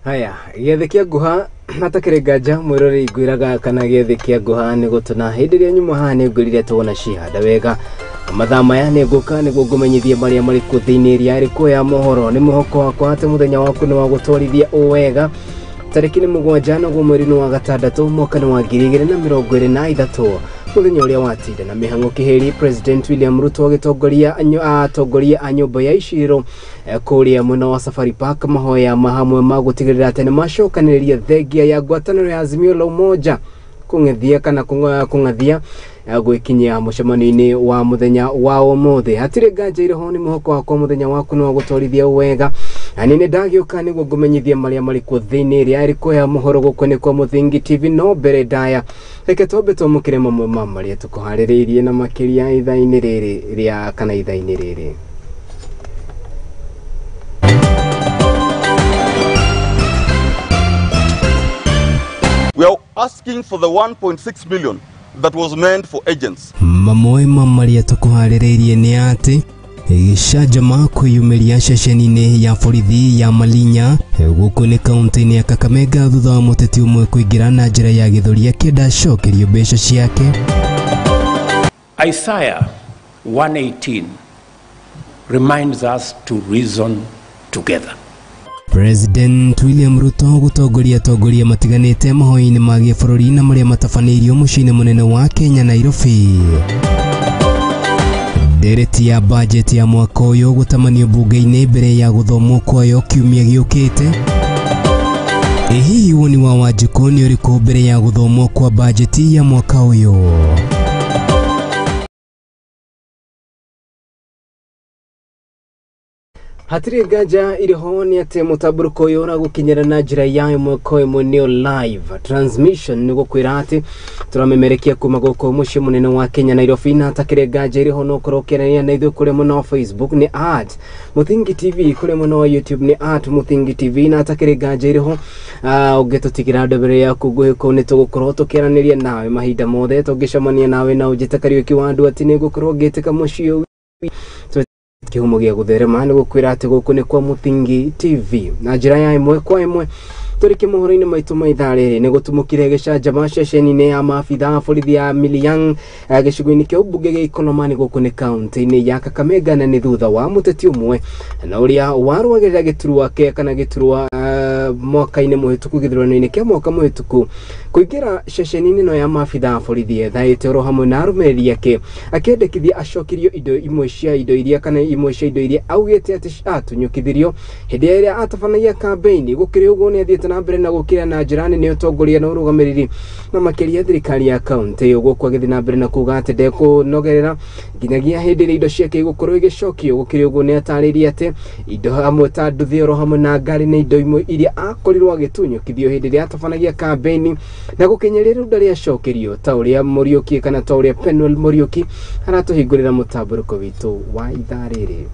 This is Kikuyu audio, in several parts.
Haya, gĩathĩ kĩa nguha hatakĩrĩ nganja mwĩroreri ngwĩraga kana gĩathĩ kĩa nguha nĩ gũtũna hĩndĩ ĩrĩa nyuma haha nĩ ngwĩrire tuona cihanda wega. Mathaa maya nĩ ngũka nĩguo ngũmenyithie marĩa marĩ kuo thĩinĩ ĩrĩa ĩrĩ kuo ya mohoro. Nĩ mũhoko wakwa atĩ mũthenya waku nĩ wa gũtwarithia ũ wega. Tarĩki nĩ 7 naguo mweri nĩ wa 6 mwaka nĩ wa 2023 mũthenya ũrĩa watinda na mĩhang'o kĩhĩri President William Ruto agĩtongoria atongoria a nyũmba ya icirĩro kũrĩa mwena wa Safari Park mahoya mahamwe ma gũtigĩrĩra atĩ nĩmacokanĩrĩria thengia ya ngwatanĩro ya Azimio la Umoja kũng'ethia kana kũng'athia gwĩkinyia mũcemanio-inĩ wa mũthenya wa ũmũthĩ. Hatirĩ nganja irĩ ho nĩ mũhoko wakwa mũthenya waku nĩ wa gũtwarithia wega. Na nĩ ndagĩũka nĩguo ngũmenyithie marĩa marĩ kuo thĩinĩ ĩrĩa ĩrĩ kuo ya mohoro gũkũ nĩ kwa Mũthingi TV. No mbere ndaya reke twambe twamũkĩre mamwe ma marĩa tũkũharĩrĩirie na makĩria ithaa-inĩ rĩrĩ rĩa kana ithaa-inĩ rĩrĩ. We are asking for the 1.6 million that was meant for agents. Mamwe ma marĩa tũkũharĩrĩirie nĩ atĩ gĩcanjama kwĩyumĩria ceceni-inĩ ya borithi ya Malinya gũkũ nĩ kaunti-inĩ ya Kakamega thutha wa mũteti ũmwe kũingĩra na njĩra ya gĩthũri akĩenda acokerio mbeca ciake. Isaiah 1:18 reminds us to reason together. President William Ruto gũtongoria atongoria matiganĩte mahoya-inĩ ma gĩbũrũri na marĩa matabanĩirio mũciĩ-inĩ mũnene wa Kenya Nairobi. Ndereti ya bajeti ya mwaka ũyũ gũtamanio bunge-inĩ mbere ya gũthomwo kwayo kiumia gĩũkĩte. Ĩ hihi woni wa Wanjikũ nĩ ũrĩkũ mbere ya gũthomwo kwa bajeti ya mwaka ũyũ? Hatirĩ nganja irĩ ho nĩ atĩ mũtambũrũko ũyũ ũragũkinyĩra na njĩra ya ĩmwe kwa ĩmwe nĩyo live transmission nĩ gũkwĩra atĩ tũramemerekia kuma gũkũ mũciĩ mũnene wa Kenya Nairobi. Na hatakĩrĩ nganja irĩ ho no ũkorwo ũkĩaranĩria na ithuĩ kũrĩa mwena wa Facebook nĩ at Mũthingi TV, kũrĩa mwena wa YouTube nĩ at Mũthingi TV. Na hatakĩrĩ nganja irĩ ho ũngĩtũtigĩra ndũmĩrĩri yaku nguhĩ kũu nĩ tũgũkorwo tũkĩaranĩria nawe mahinda mothe tũngĩcemania nawe na ũnjĩte Kariũki wa andũ atĩ nĩ ngũkorwo ngĩtĩka mũciĩ kĩhumo gĩa gũtherema nĩ gũkwĩra atĩ gũkũ nĩ kwa Mũthingi TV na njĩra ya ĩmwe kwa ĩmwe. Tũrĩ kĩmohoro-inĩ maitũ ma ithaa rĩrĩ nĩ gũtumũkire gĩcanjama ceceni-inĩ ya maabitha a borithi ya Miliang gĩcigo-inĩ kĩa ũmbunge gĩa Ikolomani gũkũ nĩ kaunti-inĩ ya Kakamega na nĩ thutha wa mũteti ũmwe na ũrĩa warũagĩrĩra gĩturwa kĩa kana gĩturwa mwaka-inĩ mũhĩtũku gĩthurano-inĩ kĩa mwaka mũhĩtũku kũingĩra ceceni-inĩ ĩno ya maabitha a borithi ethaĩte oro hamwe na arũmĩrĩri ake akĩendekithia acokerio indo imwe cia indo iria kana imwe cia indo iria augĩte atĩ atunyũkithirio hĩndĩ ĩrĩa atabanagia kambeini. Gũkĩrĩ ũguo nĩ athiĩte na mbere na gũkĩra na njĩra nene ũtongoria na ũrũgamĩrĩri na makĩria thirikari ya kaunti ĩyo gũkũ agĩthiĩ na mbere na kuga atĩ ndekũnogerera nginyagia hĩndĩ ĩrĩa indo ciake igũkorwo igĩcokio. Gũkĩrĩ ũguo nĩ atarĩirie atĩ indo hamwe ta nduthi oro hamwe na ngari na indo imwe iria akorirwo agĩtunyũkithio hĩndĩ ĩrĩa atabanagia kambeini na gũkinyĩria rĩu ndarĩ acokerio ta ũrĩa Mũriũki kana ta ũrĩa Penuel Mũriũki aratũhingũrĩra mũtambũrũko witũ wa ithaa rĩrĩ.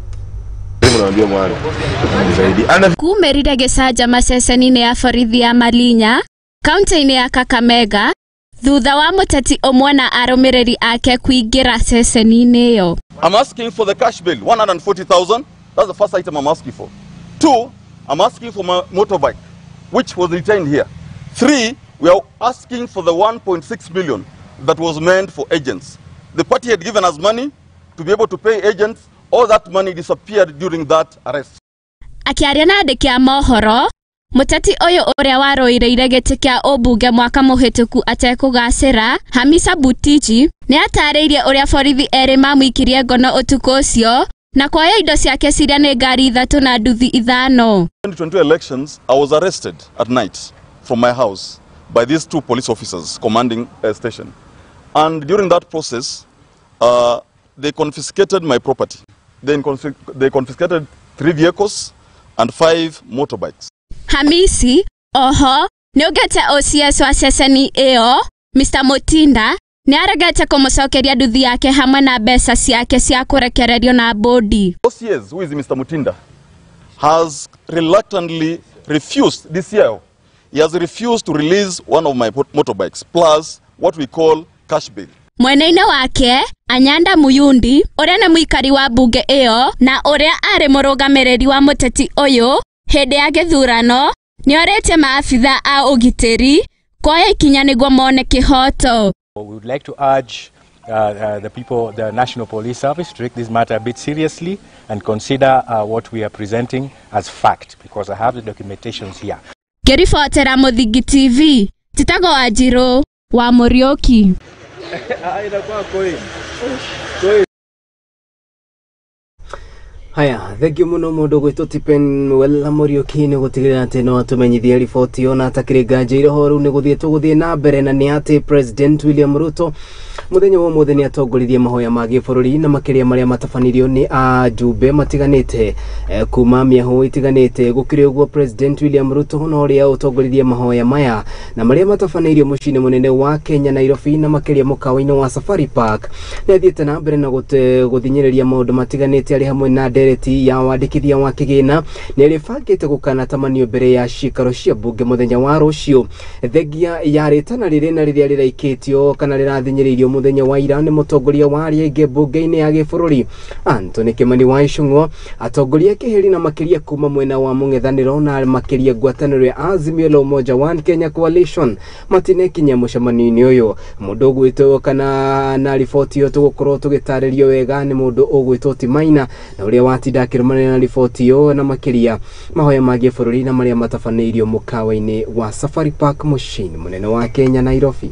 Kumerire gĩcanjama ceceni-inĩ ya borithi ya Malinya kaunti-inĩ ya Kakamega thutha wa mũteti ũmwe na arũmĩrĩri ake kũingĩra ceceni-inĩ ĩyo. I'm asking for the cash bill 140,000. That's the first item I'm asking for. 2, I'm asking for my motorbike which was retained here. 3, we are asking for the 1.6 million that was meant for agents. The party had given us money to be able to pay agents. All that money disappeared during that arrest. Akĩaria na andĩki a mohoro, mũteti ũyũ ũrĩa warũĩrĩire gĩtĩ kĩa ũmbunge mwaka mũhĩtũku atekũgacĩra, Hamisa Butiji, nĩ atarĩirie ũrĩa borithi erĩ mamũikirie ngono ũtukũ ũcio na kuoya indo ciake ciria nĩ ngari 3 na nduthi 5. 2022 elections, I was arrested at night from my house by these 2 police officers commanding a station. And during that process, they confiscated my property. They confiscated 3 vehicles and 5 motorbikes. Hamisi, oho, nĩaugĩte OCS wa ceceni ĩyo, Mr. Mutinda, nĩaregete kũmũcokeria nduthi yake hamwe na mbeca ciake cia kũrekererio na bodi. OCS, who is Mr. Mutinda, has reluctantly refused this year. He has refused to release one of my motorbikes, plus what we call cash bail. Mwena-inĩ wake, Anyanda Muyundi, ũrĩa nĩ mũikari wa bunge ĩyo na ũrĩa arĩ mũrũgamĩrĩri wa mũteti ũyũ hĩndĩ ya gĩthurano, Nĩorĩtie maabitha a ũgitĩri kuoya ikinya nĩguo mone kĩhoto. We would like to urge the people, the National Police Service, to take this matter a bit seriously and consider what we are presenting as fact, because I have the documentations here. Ngĩribotera Mũthingi TV, njĩtagwo Wanjirũ wa Mũriũki. Haya, thengiũ mũno mũndũ gwĩtwo Tipen Wella Mũriũki nĩ gũtigĩrĩra atĩ no atũmenyithie riboti ona atakĩrĩ nganja iroho. Rĩu nĩ gũthiĩ tũgũthiĩ na mbere na nĩ atĩ President William Ruto mũthenya wa ũmũthĩ nĩ atongoririe mahoya ma gĩbũrũri na makĩria marĩa matabanirio nĩ ajumbe matiganĩte kuma mĩahũ itiganĩte. Gũkĩrĩ ũguo, President William Ruto na ũrĩa ũtongoririe mahoya maya na marĩa matabanĩirio mũciĩ-inĩ mũnene wa Kenya Nairobi na makĩria mũkawa-inĩ wa Safari Park nĩ athiĩte na mbere na gũthinyĩrĩria maũndũ matiganĩte arĩ hamwe na ndereti ya wandĩkithia wa kĩgĩna nĩ rĩbangĩte gũkanatamanio mbere ya ciikaro cia mbunge mũthenya wa rũciũ. Thengia ya rĩtana rĩrĩ na rĩrĩa rĩraikĩtio kana rĩrathinyĩrĩirio mũthenya wa ira nĩ mũtongoria wa arĩa aingĩ mbunge-inĩ ya gĩbũrũri Anthony Kimani wa Ichung'wa, atongoria kĩhĩri na makĩria kuma mwena wa mũng'ethanĩro na makĩria ngwatanĩro ya Azimio la Umoja One Kenya Coalition matinekinya mũcemanio-inĩ ũyũ. Mũndũ ũgwĩtwo kana na riboti ĩyo tũgũkorwo tũgĩtarĩrio wega nĩ mũndũ ũgwĩtwo Timaina na ũrĩa watinda akĩrũmanĩrĩra na riboti ĩyo na makĩria mahoya ma gĩbũrũri na marĩa matabanĩirio mũkawa-inĩ wa Safari Park mũciĩ-inĩ mũnene wa Kenya Nairobi.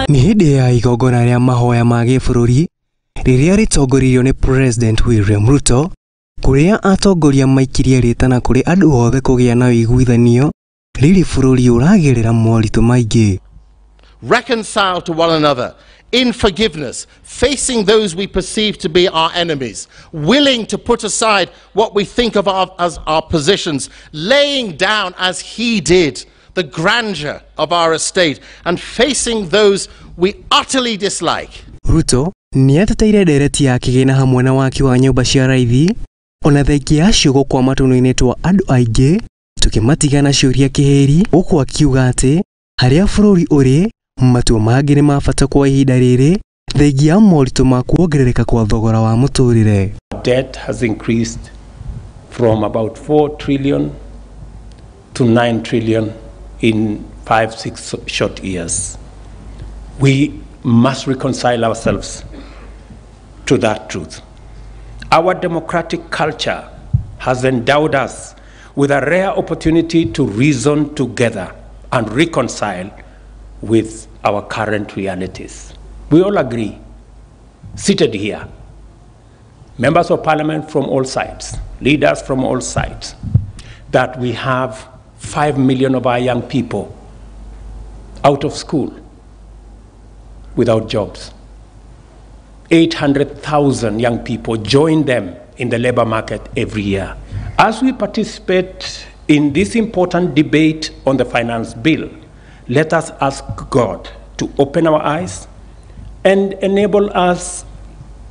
Nĩ hĩndĩ ya igongona rĩa mahoya ma gĩbũrũri rĩrĩa rĩtongoririo nĩ President William Ruto, kũrĩa atongoria maikirie rĩtana kũrĩ andũ othe kũgĩa na ũiguithanio rĩrĩ bũrũri ũragerera moritũ maingĩ. Reconcile to one another in forgiveness, facing those we perceive to be our enemies, willing to put aside what we think of as our positions, laying down as he did the grandeur of our estate, and facing those we utterly dislike. Ruto nĩ ateteire ndereti ya kĩgĩna hamwe na waki wa nyũmba cia raithi ona thengia ya ciugo kwa matũnũ-inĩ twa andũ aingĩ tũkĩmatiga na ciũria kĩhĩri, gũkũ akiuga atĩ harĩa bũrũri ũrĩ matua mangĩ nĩ ma bata kwa ihinda rĩrĩ thengia ya moritũ ma kuongerereka kwa thogora wa mũtũrĩre. Debt has increased from about 4 trillion to 9 trillion in 5-6 short years. We must reconcile ourselves to that truth. Our democratic culture has endowed us with a rare opportunity to reason together and reconcile with our current realities. We all agree, seated here, members of parliament from all sides, leaders from all sides, that we have 5 million of our young people out of school, without jobs. 800,000 young people join them in the labor market every year. As we participate in this important debate on the finance bill, let us ask God to open our eyes and enable us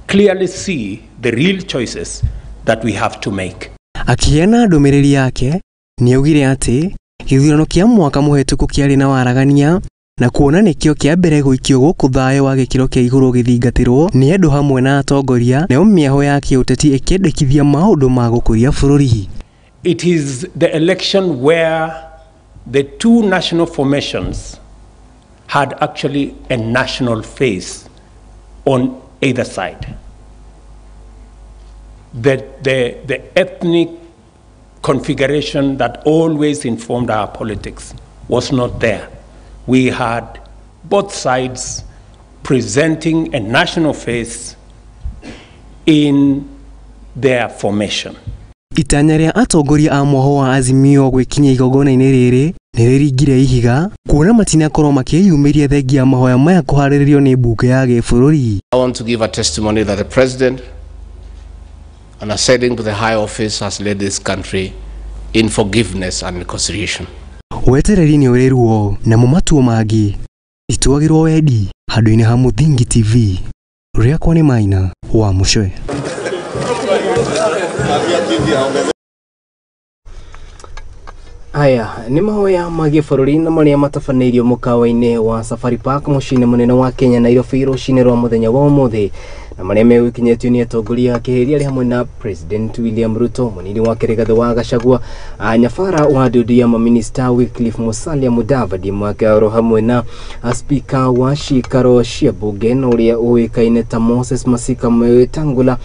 clearly see the real choices that we have to make. Akiheana ndũmĩrĩri yake nĩ augire atĩ gĩthurano kĩa mwaka mũhetũku kĩarĩ na waragania na kuona nĩkĩo kĩa mbere gũikio gũkũ thayũ wa gĩkĩro kĩa igũrũ gĩthingatĩrwo nĩ andũ hamwe na atongoria nayo mĩaho ya kĩũteti ĩkĩendekithia maũndũ ma gũkũria bũrũri. It is the election where the two national formations had actually a national face on either side. The ethnic configuration that always informed our politics was not there. We had both sides presenting a national face in their formation. Itanya rĩa atongoria a mwaho wa Azimio gwĩkinyia igongona-inĩ rĩrĩ nĩ rĩringire ihiga kuona matinakorwo makĩyumĩria thengia ya mahoya maya kũharĩrĩrio nĩ mbunge ya gĩbũrũri. I want to give a testimony that the president, on ascending to the high office, has led this country in forgiveness and reconciliation. Wetereri nĩ ũrĩ ruo namo matua mangĩ ituagĩrwo wendi handũ-inĩ ha Mũthingi TV. Rĩakwa nĩ Maina wa Mũcwe. Haya nĩ mahoya ma gĩbũrũri na marĩa matabanĩirio mũkawa-inĩ wa Safari Park mũciĩ-inĩ mũnene wa Kenya Nairobi rũcinĩ rwa mũthenya wa ũmũthĩ. Na marĩa megũkinyĩtio nĩ atongoria a kĩhĩri arĩ hamwe na President William Ruto, mũnini wake Rigathĩ wa Gachagua, nyabara wa ndundu ya maminista Wycliffe Musalia Mudavadi mwake oro hamwe na spika wa cikaro cia bunge na ũrĩa ũĩkaine ta Moses Masika Wetangula,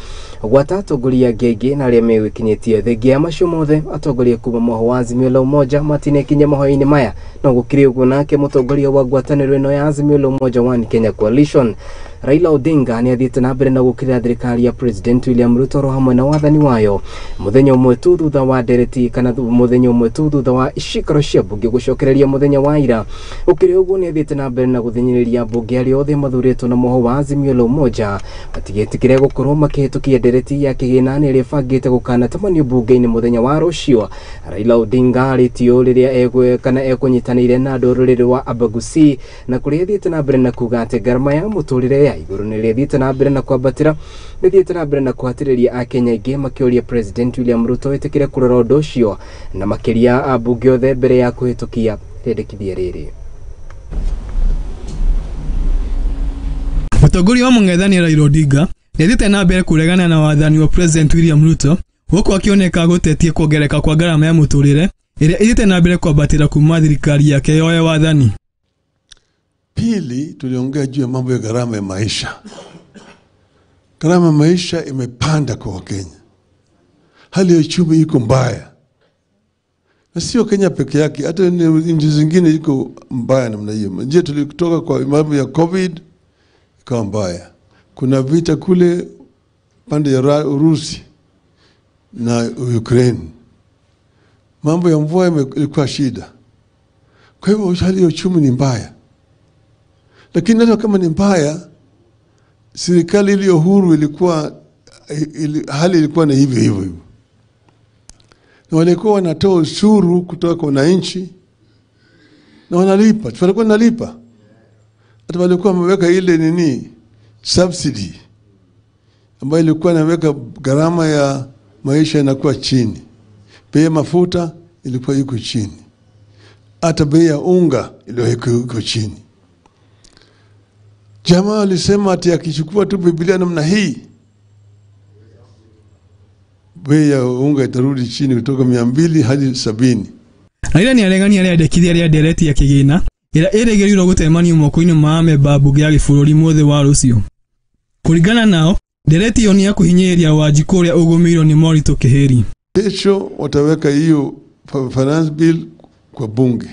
gwata atongoria angĩ na arĩa megwĩkinyĩtie. Thengia ya macio mothe, atongoria kuma mwaho wa Azimio la Umoja matinekinya mahoya-inĩ maya. No gũkĩrĩ ũguo, nake mũtongoria wa ngwatanĩro ĩno ya Azimio la Umoja One Kenya Coalition Raila Odinga nĩ athiĩte na mbere na gũkĩrĩra thirikari ya President William Ruto oro hamwe na wathani wayo, mũthenya ũmwe tu thutha wa ndereti kana mũthenya ũmwe tu thutha wa cikaro cia mbunge gũcokereria mũthenya wa ira. Gũkĩrĩ ũguo, nĩ athiĩte na mbere na gũthinyĩrĩria mbunge arĩa othe mathurĩtwo na mwoho wa Azimio la Umoja matigĩtĩkĩre gũkorwo makĩhĩtũkia ndereti ya kĩgĩna ĩrĩa ĩbangĩte gũkanatamanio mbunge-inĩ mũthenya wa rũciũ. Raila Odinga arĩtio rĩrĩa egwe kana ekũnyitanĩire na andũ rũrĩrĩ rwa Abagusi, na kũrĩa athiĩte na mbere na kuga atĩ ngarama ya mũtũrĩre ya igũrũ nĩ ĩrĩa ĩthiĩte na mbere na kwambatĩra nĩ ĩthiĩte na mbere na kũhatĩrĩria akenya aingĩ, makĩũria President William Ruto ĩtĩkĩre kũrora ũndũ ũcio na makĩria ambunge othe mbere ya kũhĩtũkia rĩendekithia rĩrĩ. Mũtongoria wa mũng'ethanĩro Raila Odinga nĩathiĩte na mbere kũregana na wathani wa President William Ruto, gũkũ akĩoneka gũtetie kuongerereka kwa ngarama ya mũtũrĩre ĩrĩa ĩthiĩte na mbere kwambatĩra kuma thirikari yake yoe wathani. Pili, tuliongea juu ya mambo ya gharama ya maisha. Gharama ya maisha imepanda kwa Wakenya. Hali ya uchumi iko mbaya, na sio Kenya peke yake, hata nchi zingine iko mbaya namna hiyo. Je, tulitoka kwa mambo ya COVID ikawa mbaya. Kuna vita kule pande ya Urusi na Ukraine. Mambo ya mvua ilikuwa shida. Kwa hivyo hali ya uchumi ni mbaya. Lakini hata kama ni mbaya, serikali iliyo huru ilikuwa hali ilikuwa ni hivyo hivyo hivyo. Na walikuwa wanatoa ushuru kutoka kwa wananchi na wanalipa, walikuwa wanalipa. Hata walikuwa wameweka ile nini subsidy ambayo ilikuwa inaweka gharama ya maisha inakuwa chini. Bei ya mafuta ilikuwa iko chini. Hata bei ya unga ilikuwa iko chini. Jamaa alisema ati akichukua tu Biblia namna hii, bei ya unga itarudi chini kutoka 200 hadi 70. Raila nĩaregania rĩendekithia rĩa ndereti ya kĩgĩna ĩrĩa ĩrĩgĩrĩirwo gũtemanio moko-inĩ ma amemba a mbunge ya gĩbũrũri mũthĩ wa rũciũ. Kũringana nao, ndereti ĩyo nĩ ya kũhinyĩrĩria Wanjikũ ũrĩa ũgũmĩirwo nĩ moritũ kĩhĩri. Kesho wataweka hiyo finance bill kwa bunge.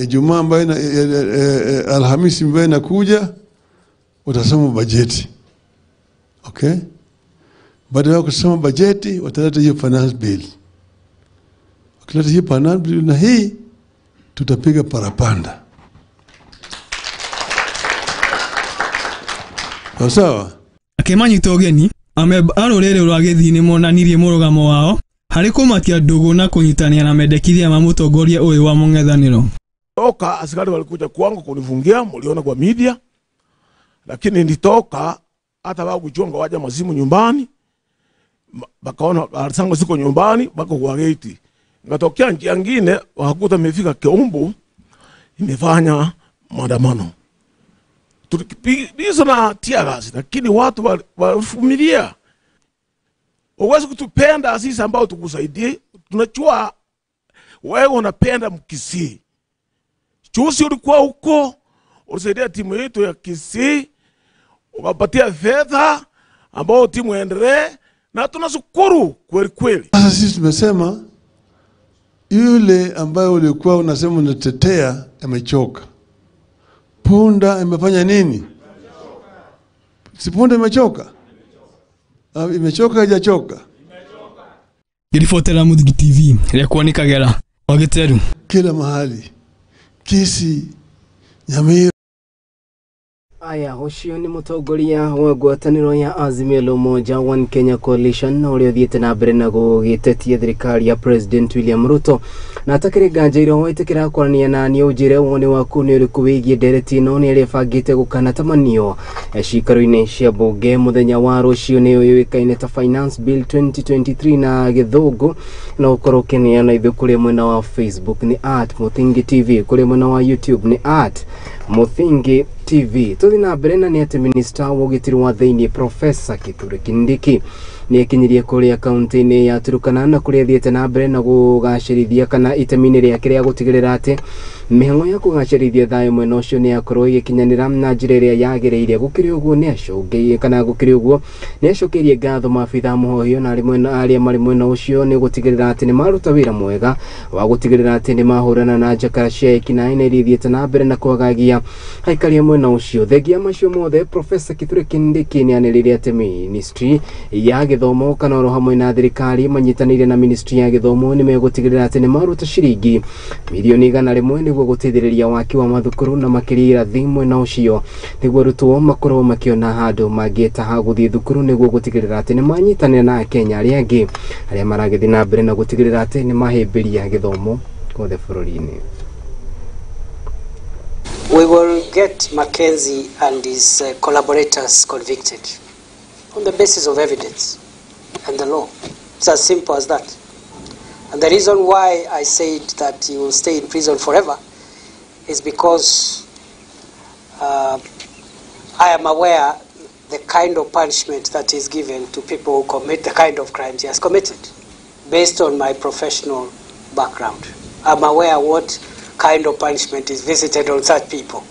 Ijumaa ambayo Alhamisi ambayo inakuja watasoma bajeti. Okay? Baada ya kusoma bajeti wataleta hiyo finance bill. Wakileta hiyo finance bill na hii tutapiga parapanda. Sawa sawa? Akĩmanyita ũgeni, amemba a rũrĩrĩ rwa Gĩthii nĩmonanirie mũrũgamo wao harĩ kũmatia ndũgũ na kũnyitanĩra na mendekithia ma mũtongoria ũyũ wa mũng'ethanĩro. Toka askari walikuja kwangu kunifungia, mliona kwa media, lakini nilitoka hata wao kuchonga waja mazimu nyumbani, bakaona sango siko nyumbani, bako kwa gate. Ngatokea njia nyingine wakakuta nimefika Keumbu, nimefanya maandamano. Tulipiga na tear gas, lakini watu walivumilia. Uwezi kutupenda sisi ambao tukusaidie. Tunajua wewe unapenda Mkisii. Juzi ulikuwa huko, ulisaidia timu yetu ya Kisii, ukapatia fedha ambao timu endelee, na tunashukuru kweli kweli. Sasa sisi tumesema yule ambaye ulikuwa unasema unatetea amechoka. Punda imefanya nini? Si punda imechoka? Imechoka haijachoka? Ngĩribotera Mũthingi TV rĩakwa nĩ Kagera wa Gĩteru. Kila mahali Kisii, Nyamira. Aya, ũcio nĩ mũtongoria wa ngwatanĩro ya Azimio la Umoja One Kenya Coalition na ũrĩa ũthiĩte na mbere na gũgĩtetia thirikari ya President William Ruto. Na atakĩrĩ nganja iroho ĩtĩkĩra kwaranĩria na niĩ ũnjĩre woni waku nĩ ũrĩkũ wĩgiĩ ndereti ĩno nĩ ĩrĩa ĩbangĩte gũkanatamanio cikaro-inĩ cia mbunge mũthenya wa rũciũ, nĩyo yũĩkaine ta Finance Bill 2023 na gĩthũngũ. Na ũkorwo ũkĩneana ithuĩ kũrĩ mwena wa Facebook nĩ @Mũthingi TV, kũrĩ mwena wa YouTube nĩ Muthingi TV. Tuthi na mbere na nĩ atĩ minista wa ũgitĩri wa thĩinĩ Professor Kithure Kindiki nĩ ekinyirie kũrĩa kaunti-inĩ ya Turkana na kũrĩa athiĩte na mbere na gũgacĩrithia kana itemi-inĩ rĩake rĩa gũtigĩrĩra atĩ mĩhang'o ya kũgacĩrithia thayũ mwena ũcio nĩ yakorwo ĩgĩkinyanĩra na njĩra ĩrĩa yagĩrĩire. Gũkĩrĩ ũguo nĩ acũngĩirie kana gũkĩrĩ ũguo nĩ acokeirie ngatho maabitha mũhohio na arĩa marĩ mwena ũcio nĩ gũtigĩrĩra atĩ nĩ maruta wĩra mwega wa gũtigĩrĩra atĩ nĩ mahũrana na njakara cia ekinaĩ na iria ithiĩte na mbere na kwagagia aikari a mwena ũcio. Thengia macio mothe, Professor Kithure Kindiki nĩ anĩrĩire atĩ ministry ya gĩthomo kana oro hamwe na thirikari manyitanĩire na ministry ya gĩthomo nĩ megũtigĩrĩra atĩ nĩ maruta ciringi mirioni 100 nĩguo gũteithĩrĩria waki wa mathukuru na makĩria irathi mwena ũcio nĩguo arutwo makorwo makĩona handũ mangĩeta ha gũthiĩ thukuru nĩguo gũtigĩrĩra atĩ nĩ manyitanĩra na Akenya arĩa angĩ arĩa maragĩthiĩ na mbere na gũtigĩrĩra atĩ nĩ mahĩmbĩria gĩthomo guothe bũrũri-inĩ. We will get Mackenzie and his collaborators convicted on the basis of evidence and the law. It's as simple as that. And the reason why I said that he will stay in prison forever is because I am aware the kind of punishment that is given to people who commit the kind of crimes he has committed, based on my professional background. I'm aware what kind of punishment is visited on such people.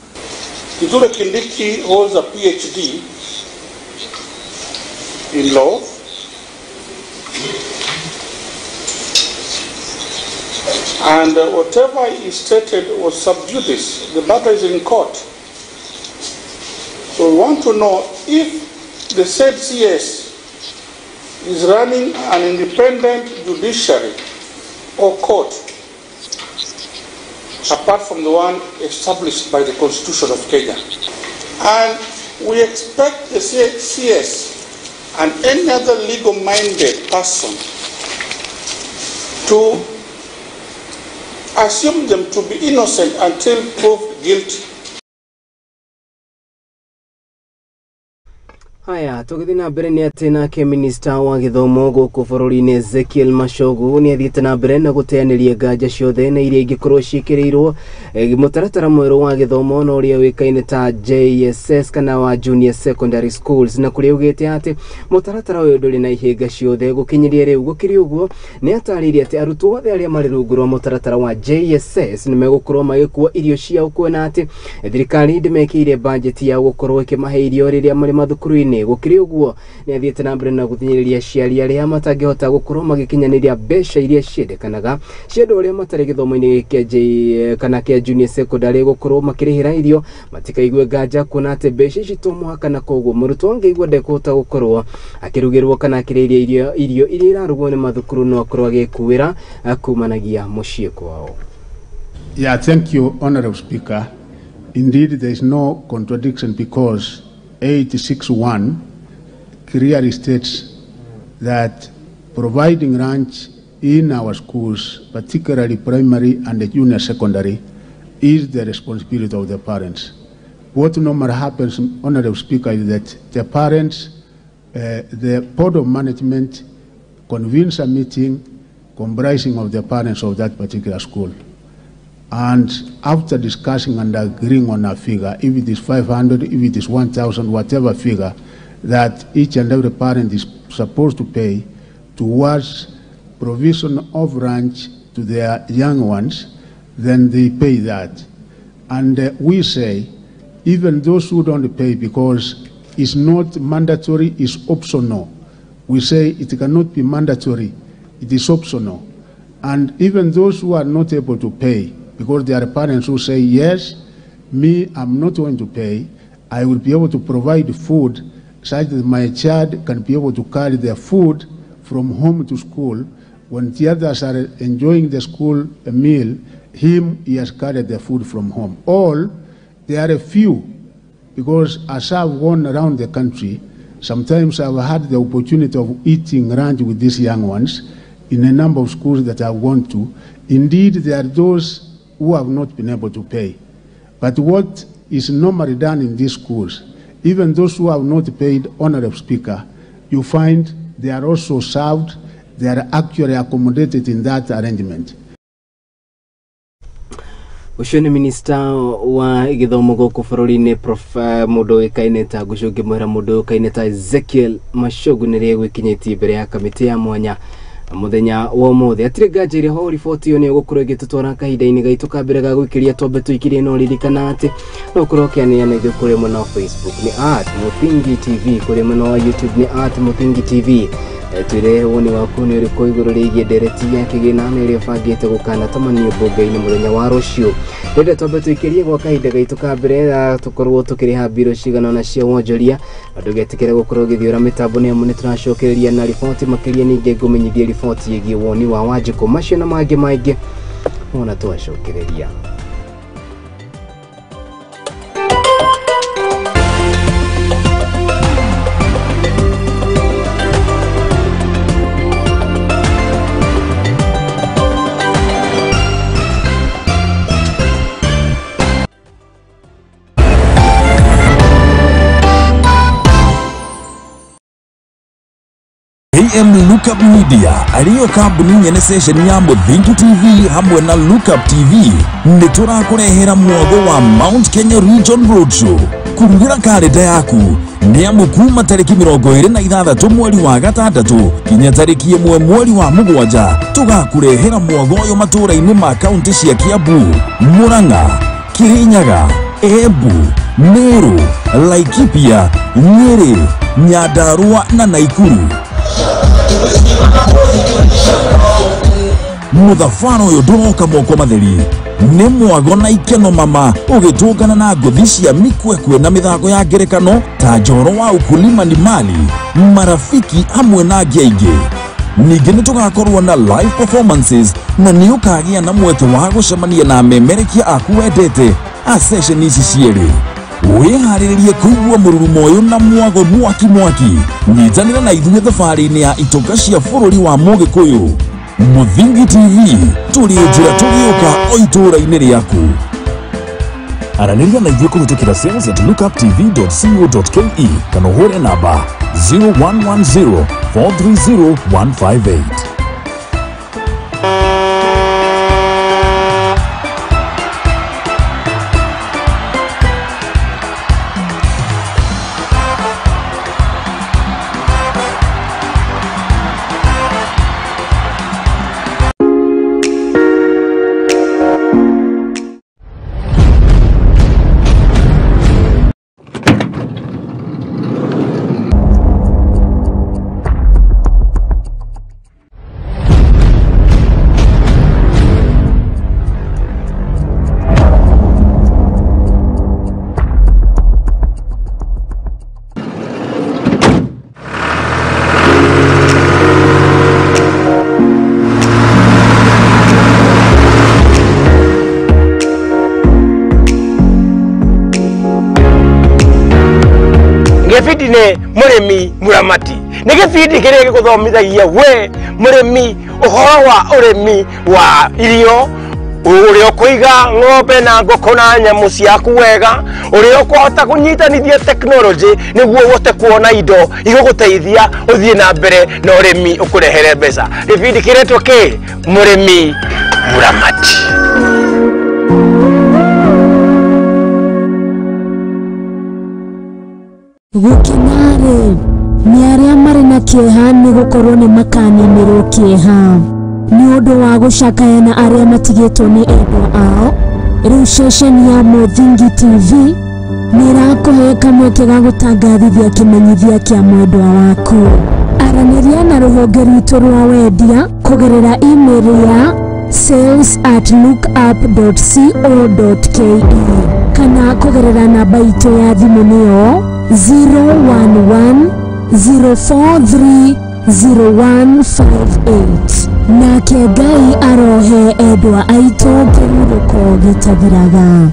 Kithure Kindiki holds a PhD in law, and whatever he stated was sub judice. The matter is in court. So we want to know if the said CS is running an independent judiciary or court apart from the one established by the Constitution of Kenya. And we expect the CS and any other legal-minded person to assume them to be innocent until proved guilty. Haya, tũgĩthiĩ na mbere nĩ atĩ nake minista wa gĩthomo gũkũ bũrũri-inĩ Ezekiel Machogu nĩ athiĩte na mbere na gũteanĩria nganja ciothe na iria ingĩkorwo ciĩkĩrĩirwo mũtaratara mwerũ wa gĩthomo na ũrĩa ũĩkaine ta JSS kana wa Junior Secondary Schools, na kũrĩa augĩte atĩ mũtaratara ũyũ ndũrĩ na ihĩnga ciothe gũkinyĩria rĩu. Gũkĩrĩ ũguo nĩ atarĩirie atĩ arutwo othe arĩa marĩ rungu rwa mũtaratara wa JSS nĩ megũkorwo magĩkua irio ciao, kuona atĩ thirikari ndĩmekĩire bajeti ya gũkorwo ĩkĩmahe irio rĩrĩa marĩ mathukuru-inĩ. Gũkĩrĩ ũguo nĩ athiĩte na mbere na gũthinyĩrĩria aciari arĩa matangĩhota gũkorwo magĩkinyanĩria mbeca iria ciendekanaga cia andũ arĩa matarĩ gĩthomo-inĩ kĩa J kana kĩa junior secondary gũkorwo makĩrĩhĩra irio matikaigue nganja, kuona atĩ mbeca ici to mũhaka, na koguo mũrutwo angĩigua ndekũhota gũkorwo akĩrugĩrwo kana akĩrĩa irio iria irarugwo nĩ mathukuru no akorwo agĩkuĩra kumanagia mũciĩ kwao. Yeah, thank you, Honorable Speaker. Indeed, there is no contradiction because 861 clearly states that providing lunch in our schools, particularly primary and junior secondary, is the responsibility of the parents. What normally happens, Honorable Speaker, is that the parents, the board of management convenes a meeting comprising of the parents of that particular school. And after discussing and agreeing on a figure, if it is 500, if it is 1,000, whatever figure that each and every parent is supposed to pay towards provision of lunch to their young ones, then they pay that. And we say, even those who don't pay, because it's not mandatory, it's optional. We say it cannot be mandatory, it is optional. And even those who are not able to pay, because there are parents who say, yes, me, I'm not going to pay, I will be able to provide food such that my child can be able to carry their food from home to school. When the others are enjoying the school meal, him, he has carried the food from home. All, there are a few, because as I've gone around the country, sometimes I've had the opportunity of eating lunch with these young ones in a number of schools that I've gone to. Indeed, there are those who have not been able to pay. But what is normally done in these schools, even those who have not paid, Honorable Speaker, you find they are also served, they are actually accommodated in that arrangement. Ũcio nĩ minista wa gĩthomo gũkũ bũrũri-inĩ Prof mũndũ ũĩkaine ta Ngũcũ ngĩmwĩra mũndũ ũĩkaine ta Ezekiel Machogu nĩrĩa egwĩkinyĩtie mbere ya kamĩtĩ ya mwanya mũthenya wa ũmũthĩ. Hatirĩ nganja ĩrĩ ho riboti ĩyo nĩ ĩgũkorwo ĩgĩtũtwara kahinda-inĩ gaitũ ka mbere ga gũikĩria twambe tũikĩrie, no ririkana atĩ no ũkorwo ũkĩanĩrĩra na ithuĩ kũrĩa mwena wa Facebook nĩ @MuthingiTV, kũrĩa mwena wa YouTube nĩ @MuthingiTV. Twĩre woni waku nĩ ũrĩkũ igũrũ rĩgiĩ ndereti ya kĩgĩna na ĩrĩa ĩbangĩte gũkanatamanio mbunge-inĩ mũthenya wa rũciũ. Rĩrĩa twambe tũikĩrie gwa kahinda gaitũ ka mbere na tũkorwo tũkĩrĩha mbirũ cigana ũna cia wonjoria, na ndũgetĩkĩre gũkorwo ũgĩthiũra mĩtambo nĩ amu nĩ tũracokereria na riboti makĩria, ningĩ ngũmenyithie riboti ĩgiĩ woni wa Wanjikũ, macio na mangĩ maingĩ wona twacokereria. AM Lookup Media ariyo kambuni nyene station ya Muthingi TV hamwe na Lookup TV nĩ tũrakũrehera mwago wa Mount Kenya Region Roadshow. Kurugĩra karenda yaku nĩ amu kuma tarĩki 26 mweri wa 6 kinya tarĩki 1 mweri wa 7 tũgakũrehera mwago ũyũ matũũra-inĩ ma kaunti cia Kiambu, Murang'a, Kirinyaga, Embu, Meru, Laikipia, Nyeri, Nyandarua na Naikuru. Mũthabara ũyũ ndũroka moko matheri nĩ mwago na ikeno mama ũgĩtũngana na ngũthi cia mikwekwe na mĩthako ya ngerekano ta njoro wa ukulima ni mali, marafiki hamwe na angĩ aingĩ. Ningĩ nĩ tũgakorwo na live performances na nĩ ũkagĩa na mweke wa gũcemania na amemerekia aku wendete a session ici cierĩ. Wĩharĩrĩrie kũigua mũrurumo ũyũ na mwago mwaki mwaki. Nyitanĩra na ithuĩ thabarĩ-inĩ ya itonga cia bũrũri wa Mũgĩkũyũ. Muthingi TV tũrĩ njĩra tũgĩũka o itũũra-inĩ rĩaku. Aranĩria na ithuĩ kũhĩtũkĩra sales@lookuptv.co.ke kana ũhũre namba 0110 430 158. Gĩbindi nĩ mũrĩmi mũramati. Nĩ gĩbindi kĩrĩa gĩgũthomithagia we mũrĩmi ũhoro wa ũrĩmi wa irio, ũrĩa ũkũiga ng'ombe na ngũkũ na nyamũ ciaku wega, ũrĩa ũkũhota kũnyitanithia tekinoronjĩ nĩguo ũhote kuona indo igũgũteithia ũthiĩ na mbere na ũrĩmi ũkũrehere mbeca. Gĩbindi kĩretwo kĩ? Mũrĩmi mũramati. Gũkena-rĩ, nĩ arĩa marĩ na kĩeha nĩ gũkorwo nĩ makaninĩrwo kĩeha nĩ ũndũ wa gũcakaya na arĩa matigĩtwo nĩ endwa ao. Rĩu ceceni ya Muthingi TV nĩ ĩrakũhe kamweke ga gũtangathithia kĩmenyithia kĩa mwendwa waku. Aranĩria na rũhonge rwitũ rwa wendia kũgerera email ya sales@lookup.co.ke kana kũgerera namba itũ ya thimũ nĩyo 011 043 0158. Nake Ngai arohe endwa aitũ kĩhurũko gĩtathiraga.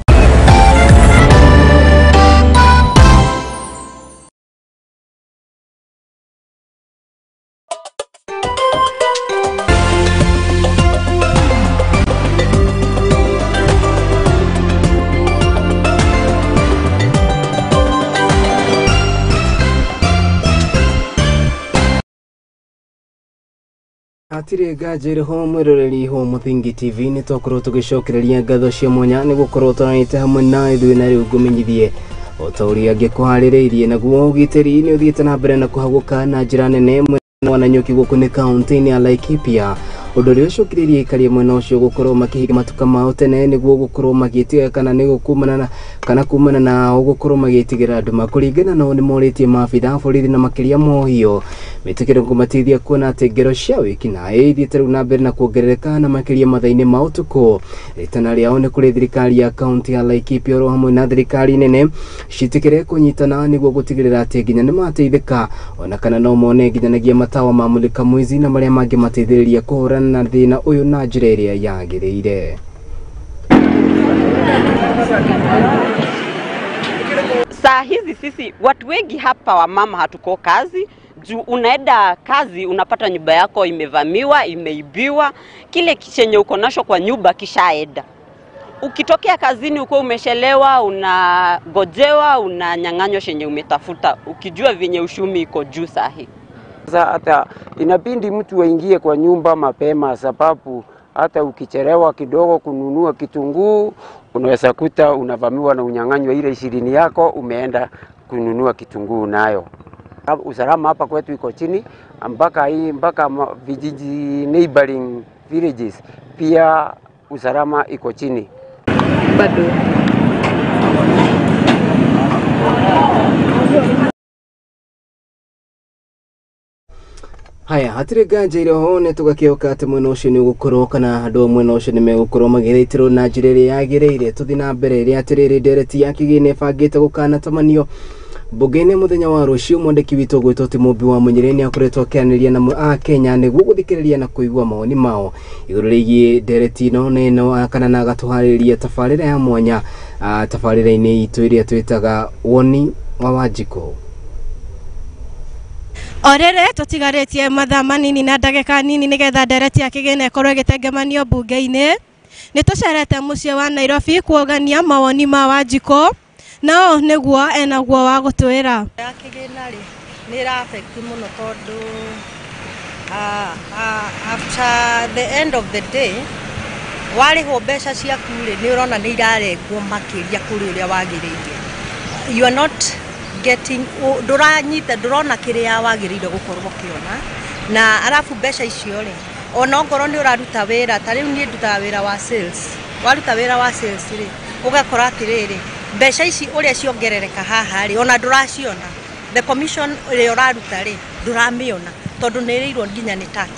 Hatirĩ nganja ĩrĩho mwĩroreri wa Mũthingi TV, nĩ twakorwo tũgĩcokereria ngatho cia mwanya nĩ gũkorwo tũranĩte hamwe na ithuĩ, na rĩu ngũmenyithie o ta ũrĩa ngĩkũharĩrĩirie. Naguo ũgitĩri nĩ ũthiĩte na mbere na kũhagũka na njĩra nene mwena wa Nanyuki gũkũ nĩ kaunti-inĩ ya Laikipia, ũndũ ũrĩa ũcũkĩrĩirie aikari mwena ũcio gũkorwo makĩhinga matuka mao tene nĩguo gũkorwo magĩtiga kana nĩ kumana na kana kumana na gũkorwo magĩtigĩra andũ. Kũringana nao nĩ morĩtie maabitha borithi na makĩria mohio mĩtĩkĩre kũmateithia kuona atĩ ngero cia wĩkinaĩ ithiĩte rĩu na mbere na kuongerereka na makĩria mathaa-inĩ ma ũtukũ. Rĩtana rĩao nĩ kũrĩ thirikari ya kaunti ya Laikipia oro hamwe na thirikari nene ciĩtĩkĩre kũnyitana nĩguo gũtigĩrĩra atĩ nginya nĩmateithĩka, ona kana no mone nginyanagia matawa ma mulika mwizi na marĩa mangĩ mateithĩrĩria kũhũrana na thĩna ũyũ na njĩra ĩrĩa yagĩrĩire. Saa hizi sisi watu wengi hapa wamama hatuko kazi. Juu unaenda kazi unapata nyumba yako imevamiwa, imeibiwa, kile chenye uko nacho kwa nyumba kishaenda. Ukitokea kazini uko umeshelewa, unagojewa, unanyang'anywa chenye umetafuta, ukijua venye ushumi iko juu sahi. Sasa hata inabidi mtu aingie kwa nyumba mapema, sababu hata ukichelewa kidogo kununua kitunguu unaweza kuta unavamiwa na unyang'anywa ile 20 yako umeenda kununua kitunguu nayo. Usalama hapa kwetu iko chini, mpaka vijiji neighboring villages pia usalama iko chini. Bado Haya, hatirĩ nganja ĩrĩho nĩ tũgakĩhoka atĩ mwena ũcio nĩ ũgũkorwo kana andũ a mwena ũcio nĩ megũkorwo magĩrĩtĩrwo na njĩra ĩrĩa yagĩrĩire. Tũthiĩ na mbere ĩrĩa atĩrĩrĩ, ndereti ya kĩgĩna ĩbangĩte gũkanatamanio mbunge-inĩ mũthenya wa rũciũ. Mwandĩki witũ ũgwĩtwo Timũmbi wa Mũnyĩrĩ nĩ akoretwo akĩaranĩria na Akenya nĩguo gũthikĩrĩria na kũigua mawoni mao igũrũ rĩgiĩ ndereti ĩno na ĩno kana na agatũharĩrĩria tabarĩra ya mwanya tabarĩra-inĩ itũ ĩrĩa twĩtaga Woni wa Wanjikũ. Orere tutigarĩtie mathaa manini na ndagĩka nini nĩgetha ndereti ya kĩgĩna ĩkorwo ĩgĩtengemanio mbunge-inĩ. Nĩ tũcerete mũciĩ wa Nairobi kuogania mawoni ma Wanjikũ, nao nĩguo enaguo wa gũtwĩra. Ya kĩgĩna rĩ nĩ ĩra affect mũno tondũ after the end of the day warĩhwo mbeca ciaku rĩ nĩ ũrona nĩ irarengwo makĩria kũrĩ ũrĩa wagĩrĩire. You are not getting ndũranyita ndũrona kĩrĩa wagĩrĩire gũkorwo ũkĩona, na arabu mbeca icio rĩ ona ongorwo nĩ ũraruta wĩra, ta rĩu niĩ ndutaga wĩra wa sales, waruta wĩra wa sales rĩ ũgakora atĩrĩrĩ mbeca ici ũrĩa ciongerereka haha rĩ ona ndũraciona, the commission ĩrĩa ũraruta rĩ ndũramĩona tondũ nĩ ĩrĩirwo nginya nĩ tax,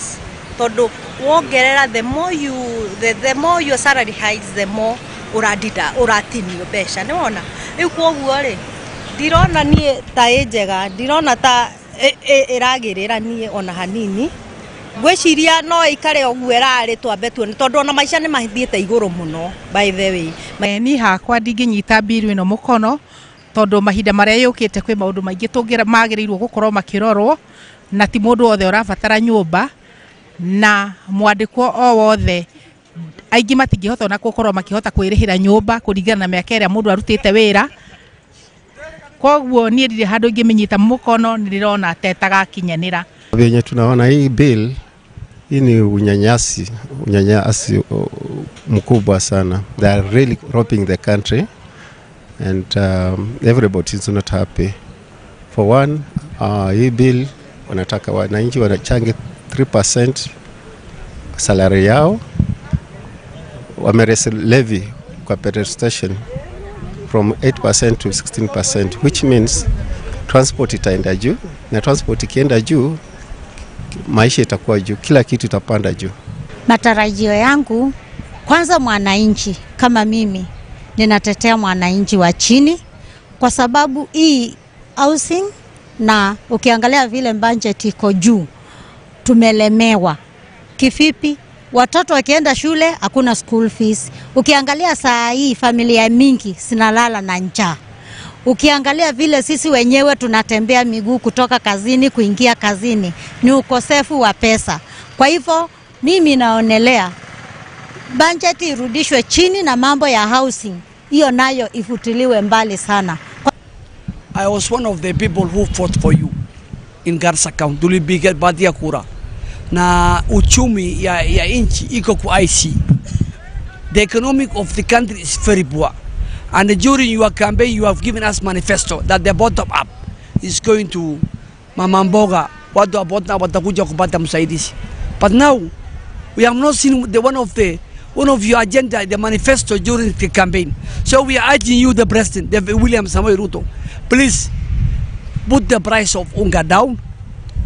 tondũ wongerera the more you the more your salary hikes the more ũradida ũratinio mbeca, nĩ wona. Rĩu kwoguo rĩ ndirona niĩ ta ĩ njega, ndirona ta ĩragĩrĩra niĩ ona hanini. Ngwĩciria no ĩikare ũguo ĩrarĩ twambe tuone, tondũ ona maica nĩ mathiĩte igũrũ mũno by the way. Niĩ hakwa ndingĩnyita mbiru ĩno mũkono tondũ mahinda marĩa yũkĩte kwĩ maũndũ maingĩ magĩrĩirwo gũkorwo makĩrorwo, na ti mũndũ wothe ũrabatara nyũmba, na mwandĩkwo o wothe aingĩ matingĩhota ona gũkorwo makĩhota kwĩrĩhĩra nyũmba kũringana na mĩaka ĩrĩa mũndũ arutĩte wĩra. Koguo niĩ ndirĩ handũ ingĩmĩnyita mũkono, nĩ ndĩrona ta ĩtagakinyanĩra. Vyenye tunaona hii bill hii ni unyanyasi mkubwa sana. They are really robbing the country and everybody is not happy. For one, hii bill wanataka wananchi wanachange 3% salary yao, wamerese levy kwa petrol station from 8% to 16%, which means transport itaenda juu, na transport ikienda juu maisha itakuwa juu, kila kitu itapanda juu. Matarajio yangu, kwanza mwananchi kama mimi ninatetea mwananchi wa chini, kwa sababu hii housing na ukiangalia vile budget iko juu, tumelemewa. Kifipi, watoto wakienda shule hakuna school fees. Ukiangalia saa hii familia mingi zinalala na njaa. Ukiangalia vile sisi wenyewe tunatembea miguu kutoka kazini kuingia kazini, ni ukosefu wa pesa. Kwa hivyo mimi naonelea budget irudishwe chini na mambo ya housing hiyo nayo ifutiliwe mbali sana. I was one of the people who fought for you in Garissa County. Tulipiga baadhi ya kura. Na uchumi ya nchi iko kwa IC. The economic of the country is very poor. And during your campaign you have given us manifesto that the bottom up is going to mama mboga, watu wa bottom up watakuja kupata msaidizi. But now we have not seen the one of your agenda, the manifesto during the campaign. So we are urging you, the president, the William Samoei Ruto, please put the price of unga down,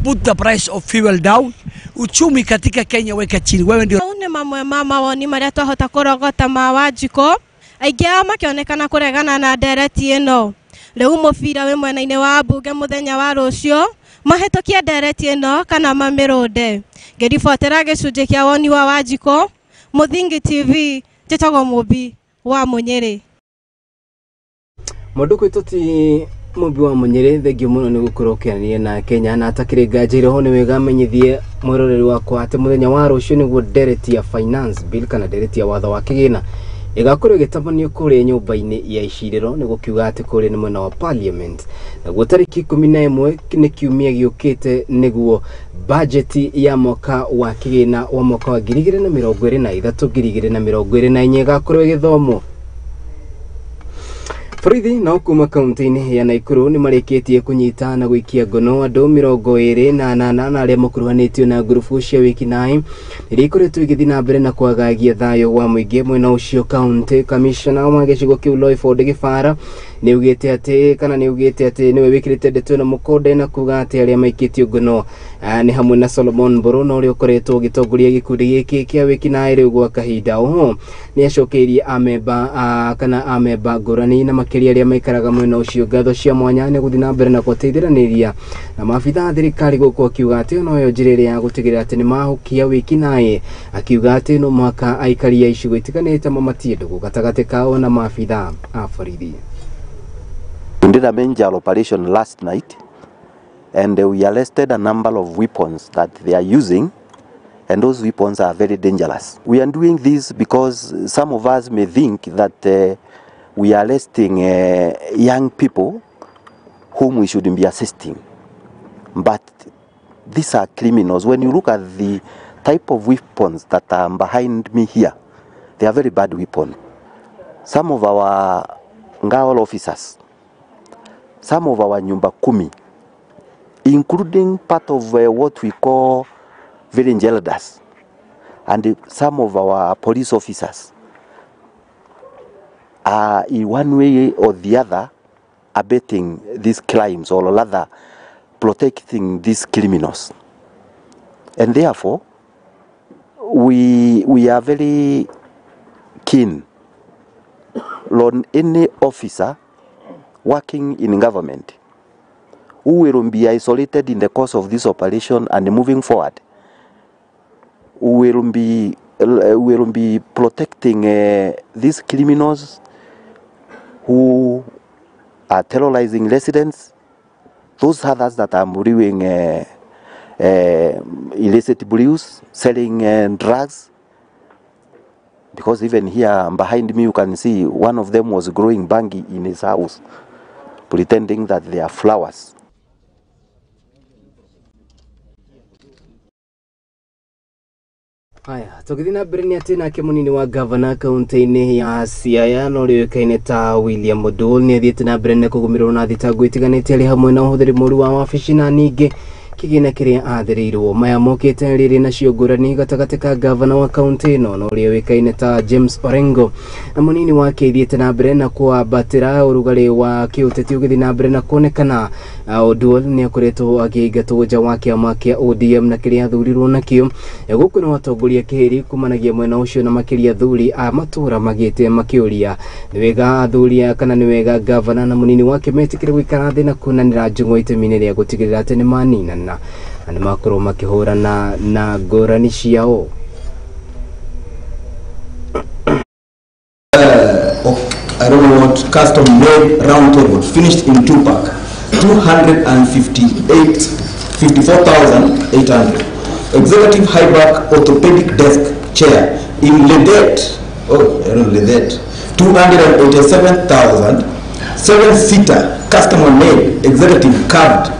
put the price of fuel down. Uchumi katika Kenya weka chini. Wewe ndio nĩ mamwe ma mawoni marĩa twahota kũrogota ma Wanjikũ, aingĩ ao makĩonekana kũregana na ndereti ĩno. Rĩu mũbira wĩ mwena-inĩ wa mbunge mũthenya wa rũciũ mahĩtũkie ndereti ĩno kana mamĩrũnde. Ngĩribotera gĩcunjĩ kĩa woni wa Wanjikũ, Mũthingi TV, njĩtagwo Mũmbi wa Mũnyĩrĩ. Mũndũ kwĩtwo ti Mũmbi wa Mũnyĩrĩ, thengio mũno nĩ gũkorwo ũkĩaranĩria na Kenya, na atakĩrĩ nganja iroho nĩ wega menyithie mwĩroreri wakwa atĩ mũthenya wa rũciũ nĩguo ndereti ya finance bill kana ndereti ya watho wa kĩgĩna ĩgakorwo ĩgĩtabanio kũrĩa nyũmba-inĩ ya icirĩro, nĩ gũkiuga atĩ kũrĩa nĩ mwena wa parliament. Naguo tarĩki 11 nĩ kiumia gĩũkĩte nĩguo bajeti ya mwaka wa kĩgĩna wa mwaka wa 2023 2024 ĩgakorwo ĩgĩthomwo. Borithi nao kuma kaunti-inĩ ya Naikuru nĩ marĩkĩtie kũnyita na gũikia ngono andũ 28 na arĩa makuruhanĩtio na ngurubu cia wĩkinaĩ iria ikoretwo igĩthiĩ na mbere na kwagagia thayũ wa mũingĩ mwena ũcio. County Commissioner wa gĩcigo kĩu Loyford Gĩbara nĩ augĩte atĩ kana nĩ augĩte atĩ nĩwe wĩkĩrĩte ndeto ĩno mũkonde na kuga atĩ arĩa maikĩtio ngono nĩ hamwe na Solomon Mburu na ũrĩa ũkoretwo ũgĩtongoria gĩkundi gĩkĩ kĩa wĩkinaĩ rĩu gwa kahinda. Oho nĩ acokeirie amemba kana amemba ngũrani na makĩria arĩa maikaraga mwena ũcio ngatho cia mwanya nĩ gũthiĩ na mbere na gũteithĩranĩria na maabitha a thirikari gũkũ akiuga atĩ noyo njĩra ĩrĩa ya gũtigĩrĩra atĩ nĩ mahukia wĩkinaĩ, akiuga atĩ no mũhaka aikari a icigo itiganĩte mamatie ndũgũ gatagatĩ kao na maabitha a borithi. We did a major operation last night and we arrested a number of weapons that they are using, and those weapons are very dangerous. We are doing this because some of us may think that we are arresting young people whom we shouldn't be assisting. But these are criminals. When you look at the type of weapons that are behind me here, they are very bad weapons. Some of our Ngao officers, some of our Nyumba Kumi, including part of what we call village elders, and some of our police officers are in one way or the other abetting these crimes, or rather protecting these criminals. And therefore, we are very keen on any officer working in government who will be isolated in the course of this operation and moving forward, who will be protecting these criminals who are terrorizing residents, those others that are brewing illicit brews, selling drugs. Because even here behind me you can see one of them was growing bangi in his house, pretending that they are flowers. Haya, tũgĩthiĩ na mbere nĩ atĩ nake mũnini wa gavana kaunti-inĩ ya Siaya na ũrĩa ũĩkaine ta William Odol nĩ athiĩte na mbere na kũgũmĩrwo na thitango itiganĩte arĩ hamwe na ũhũthĩri mũũru wa wabici na ningĩ kĩgĩna kĩrĩa athĩrĩirwo. Maya mokĩte rĩrĩ nacio ngũrani gatagatĩ ka gavana wa kaunti ĩno na ũrĩa ũĩkaine ta James Orengo na mũnini wake ithiĩte na mbere na kwambatĩra ũrugarĩ wa kĩũteti ũgĩthiĩ na mbere na kuonekana. Oduol nĩ akoretwo akĩingatwo nja wa kĩama kĩa ODM na kĩrĩa athurirwo nakĩo. Gũkũ nĩ watongoria kĩhĩri kumanagia mwena ũcio na makĩria athuri a matũra magĩte makĩũria nĩ wega athuri kana nĩ wega gavana na mũnini wake metĩkĩre gũikara thĩ na kuonanĩra njũng'wa itemi-inĩ rĩa gũtigĩrĩra atĩ nĩ maninana na nĩ makorwo makĩhũrana na ngũrani ciao. I don't know what custom made round table finished in 2-pack, 254,800. Executive high back orthopedic desk chair in Ledet, oh, I don't know Ledet, 287,000. 7-seater custom made executive carved,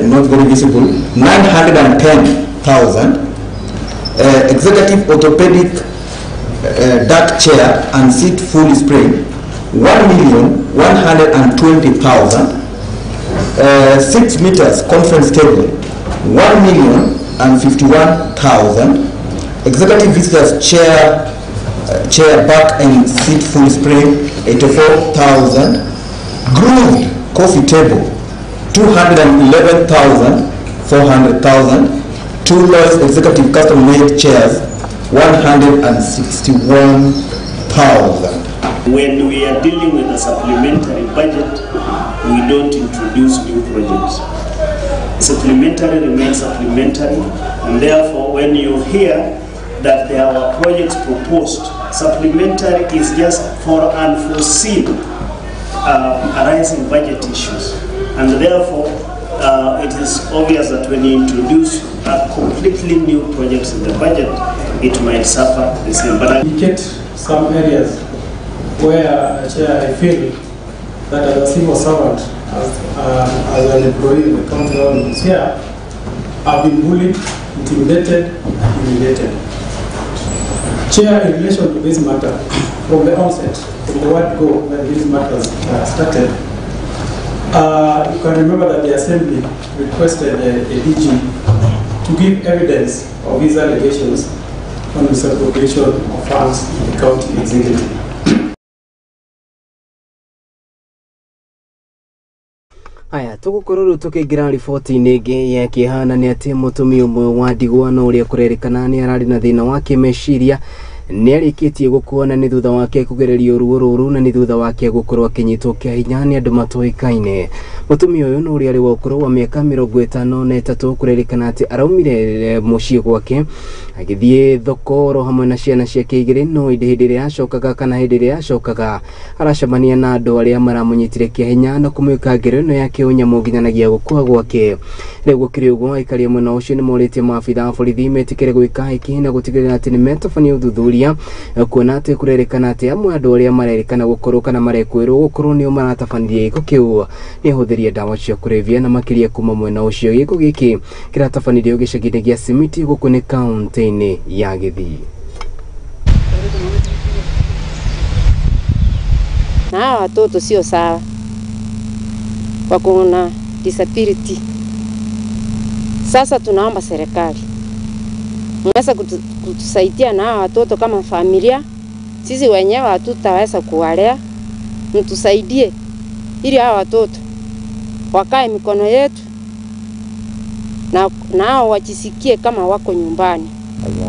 not very visible, 910. 1,052,000. Executive orthopedic dark chair and seat full spring, 1,120,000. 6 meters conference table, 1,051,000. Executive visitors chair, chair back and seat full spring, 84,000. Grooved coffee table, 211,400,000. Two Lois executive custom made chairs, 161,000. When we are dealing with a supplementary budget, we don't introduce new projects. Supplementary remains supplementary, and therefore when you hear that there are projects proposed, supplementary is just for unforeseen arising budget issues. And therefore, it is obvious that when you introduce a completely new projects in the budget, it might suffer the same. But I indicate some areas where, Chair, I feel that as a civil servant, as an employee of the county government here, I've been bullied, intimidated, and humiliated. Chair, in relation to this matter, from the onset, from the word go, when these matters started, you can remember that the Assembly requested the DG to give evidence of his allegations on misappropriation of funds in the county executive. Aya tugukorwo riu tukiingira riboti-inĩ ĩngĩ ya kĩhana nĩ atĩ mũtumia ũmwe wa ndigwa na ũrĩa kũrerĩkana nĩ ararĩ na thĩna wa kĩmeciria nĩ arĩkĩtie gũkua na nĩ thutha wake kũgererio ruo rũru na nĩ thutha wake gũkorwo akĩnyitwo kĩa hinya nĩ andũ matoĩkaine. Mũtumia ũyũ nĩ ũrĩa arĩ wa ũkũrũ wa mĩaka 53 kũrerĩkana atĩ araumire mũciĩ gwake agĩthiĩ thoko oro hamwe na ciana ciake igĩrĩ, no ĩndĩ hĩndĩ ĩrĩa acokaga kana hĩndĩ ĩrĩa acokaga aracemania na andũ arĩa maramũnyitire kĩa hinya na kũmwĩka ngero ĩno ya kĩũnyamũ nginyanagia gũkua gwake. Rĩu gũkĩrĩ ũguo, aikari a mwena ũcio nĩ morĩtie maabitha a borithi metĩkĩre gwĩka hĩki na gũtigĩrĩra atĩ nĩ metabania ũthuthuria kuona atĩ kũrerĩkana atĩ amwe andũ arĩa marerĩkana gũkorwo kana marekwĩrwo gũkorwo nĩo maratabanirie gĩko kĩu nĩ ahũthĩri a ndawa cia kũrebia na makĩria kuma mwena ũcio. Gĩko gĩkĩ kĩratabanirio gĩcagi-inĩ gĩa Simiti gũkũ nĩ kaũntĩ-inĩ ya Gĩthii. Na hawa watoto sio sawa, wako na disability. Sasa tunaomba serikali mweza kutusaidia na hawa watoto kama familia. Sisi wenyewe hatutaweza kuwalea, mtusaidie ili hawa watoto wakae mikono yetu na hao wajisikie kama wako nyumbani.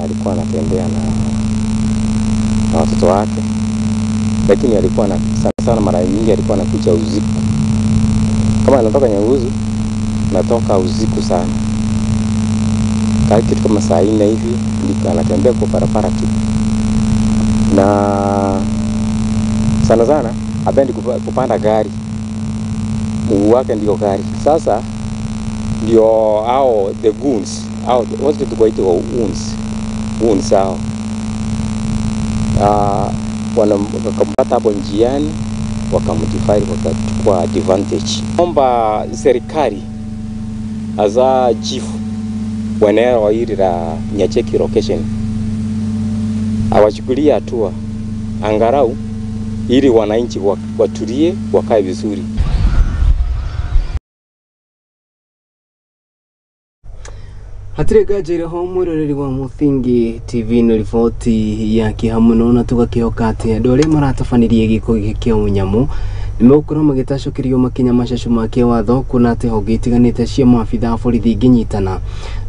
Alikuwa anatembea na watoto wake, lakini alikuwa na sana sana, mara nyingi alikuwa anakuja usiku. Kama anatoka Nyanguzu, natoka usiku sana, kitu kama saa 4 hivi ndipo anatembea kwa barabara tu. Na sana sana hapendi kupanda gari, mguu wake ndio gari. Sasa ndio hao the goons, hao wote tukaita goons, goons hao wakampata hapo njiani, wakamdefile, wakachukua advantage. Omba serikali aza chief wanao hili la Nyacheki location awachukulia hatua angalau ili wananchi watulie, wakae vizuri. Hatirĩ nganja ĩrĩ mwĩroreri wa Mũthingi TV nĩ riboti ya kĩeha mũno na tũgakĩhoka atĩ andũ arĩa maratabanirie gĩko gĩkĩ kĩa ũnyamũ nĩmegũkorwo magĩtacũkĩrio makinya macacu ma kĩwatho, kuona atĩ honge itiganĩte cia maabitha a borithi ingĩnyitana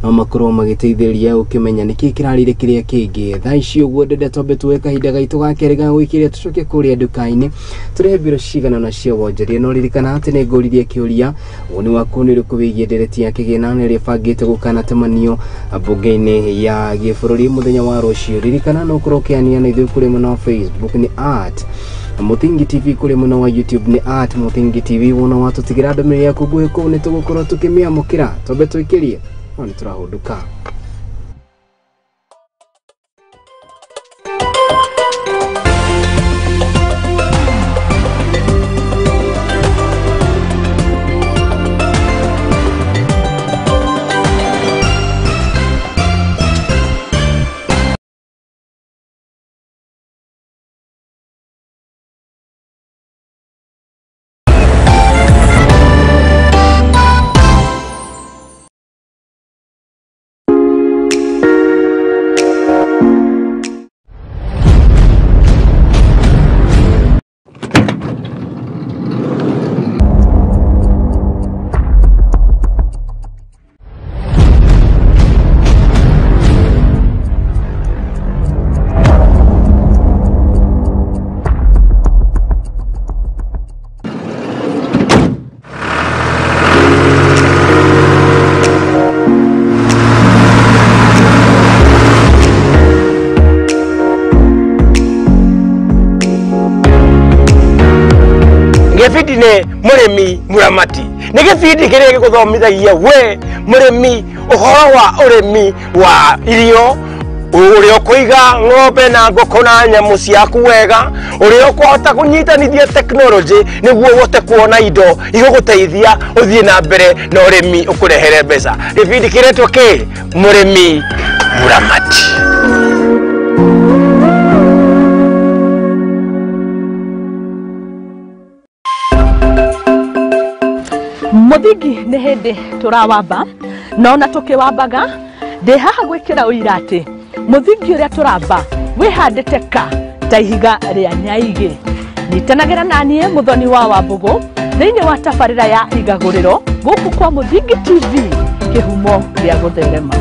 no makorwo magĩteithĩrĩria gũkĩmenya nĩkĩĩ kĩrarire kĩrĩa kĩngĩ. Thaa ici ũguo ndende twambe tuoe kahinda gaitũ ga kerĩ ga gwĩkĩria tũcoke kũrĩa nduka-inĩ tũrehe mbiro cigana na cia wonjoria, no ririkana atĩ nĩ ngũririe kĩũria woni waku nĩ ũrĩkũ wĩgiĩ ndereti ya kĩgĩna na ĩrĩa ĩbangĩte gũkanatemanio mbunge-inĩ ya gĩbũrũri mũthenya wa rũciũ. Ririkana no ũkorwo ũkĩania na ithuĩ kũrĩ mwena wa Facebook nĩ @Mũthingi TV, kũrĩ mwena wa YouTube nĩ @Mũthingi TV. Wona watũtigĩra ndũmĩrĩri yaku nguhĩ kũu nĩ tũgũkorwo tũkĩmĩamũkĩra. Twambe tũikĩrie no nĩ tũrahũndũka. Gĩbindi nĩ mũrĩmi mũramati. Nĩ gĩbindi kĩrĩa gĩgũthomithagia we mũrĩmi ũhoro wa ũrĩmi wa irio, ũrĩa ũkũiga ng'ombe na ngũkũ na nyamũ ciaku wega, ũrĩa ũkũhota kũnyitanithia tekinoronjĩ nĩguo ũhote kuona indo igũgũteithia ũthiĩ na mbere na ũrĩmi ũkũrehere mbeca. Gĩbindi kĩretwo kĩ? Mũrĩmi mũramati. Mũthingi nĩ hĩndĩ tũrawamba na ona tũkĩwambaga ndĩ haha gwĩkĩra ũira atĩ mũthingi ũrĩa tũramba wĩhandĩte ka ta ihiga rĩa nyaigĩ. Nyitanagĩra naniĩ Mũthoni wa Wambũgũ thĩinĩ wa tabarĩra ya Igagũrĩro gũkũ kwa Mũthingi TV, kĩhumo gĩa gũtherema.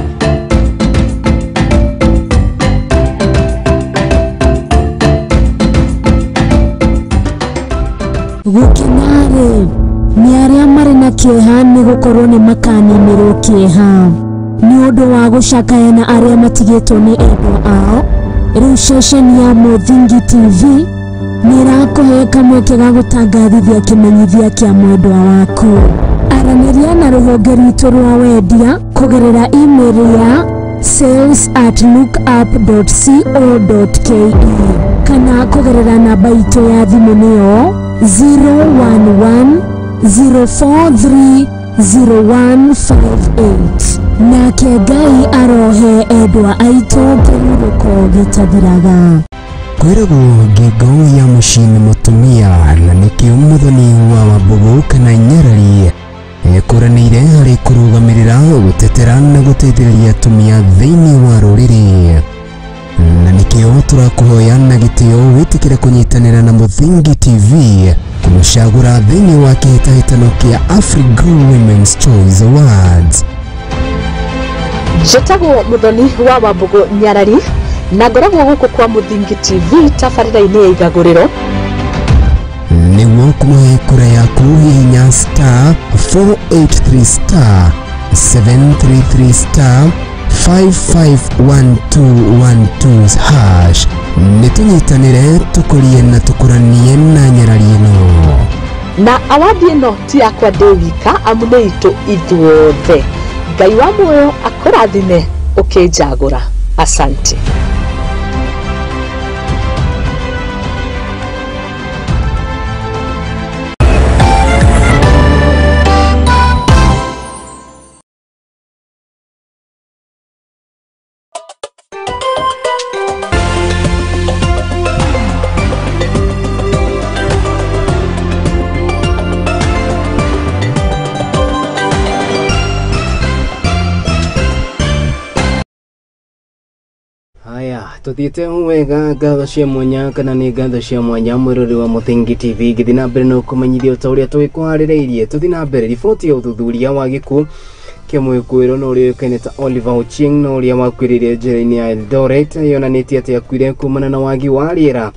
Gũkena-rĩ, nĩ arĩa marĩ na kĩeha nĩ gũkorwo nĩ makaninĩrwo kĩeha. Nĩ ũndũ wa gũcakaya na arĩa matigĩtwo nĩ endwa ao, rĩu ceceni ya Mũthingi TV nĩ ĩrakũhe kamweke ga gũtangathithia kĩmenyithia kĩa mwendwa waku. Aranĩria na rũhonge rwitũ rwa wendia kũgerera email ya sales@lookup.co.ke kana kũgerera namba itũ ya thimũ nĩyo 011 043 0158. Nake Ngai arohe endwa aitũ kĩhurũko gĩtathiraga. Kwĩragwo ngingo ya mũciĩ nĩ mũtumia na nĩkĩo Mũthoni wa Wambũgũ kana Nyarari ekũranĩire harĩ kũrũgamĩrĩra, gũtetera na gũteithĩrĩria atumia thĩinĩ wa rũrĩrĩ. Na nĩkĩo tũrakũhoya na gĩtĩo wĩtĩkĩre kũnyitanĩra na Mũthingi TV kũmũcagũra thĩinĩ wa kĩhĩtahĩtano kĩa Afrigrow Women's Choice Awards. Njĩtagwo Mũthoni wa Wambũgũ Nyarari na ngoragwo gũkũ kwa Mũthingi TV tabarĩra-inĩ ya Igagũrĩro. Nĩguo kũmũhe kura yaku hihinya star 483 star 733 star 551212 hash. Nĩtũnyitanĩre tũkũrie na tũkũranie na Nyarari ĩno. Na awadi ĩno ti yakwa ndĩ wika, amu nĩ itũ ithuothe. Ngai wa muoyo akũrathime ũkĩnjagũra. Asante. Tuthiĩte wega ngatho cia mwanya kana nĩ ngatho cia mwanya mwĩrori wa Mũthingi TV ngĩthiĩ na mbere na ũkũmenyithia ta ũrĩa tũgĩkũharĩrĩirie. Tũthiĩ na mbere riboti ya ũthuthuria wa gĩkuũ kĩa mwĩkũĩrwo na ũrĩa ũĩkaine ta Oliver Ochieng na ũrĩa wakuĩrĩire njĩra-inĩ ya Eldoret yonanĩtie atĩ akuire kumana na wagi wa rĩera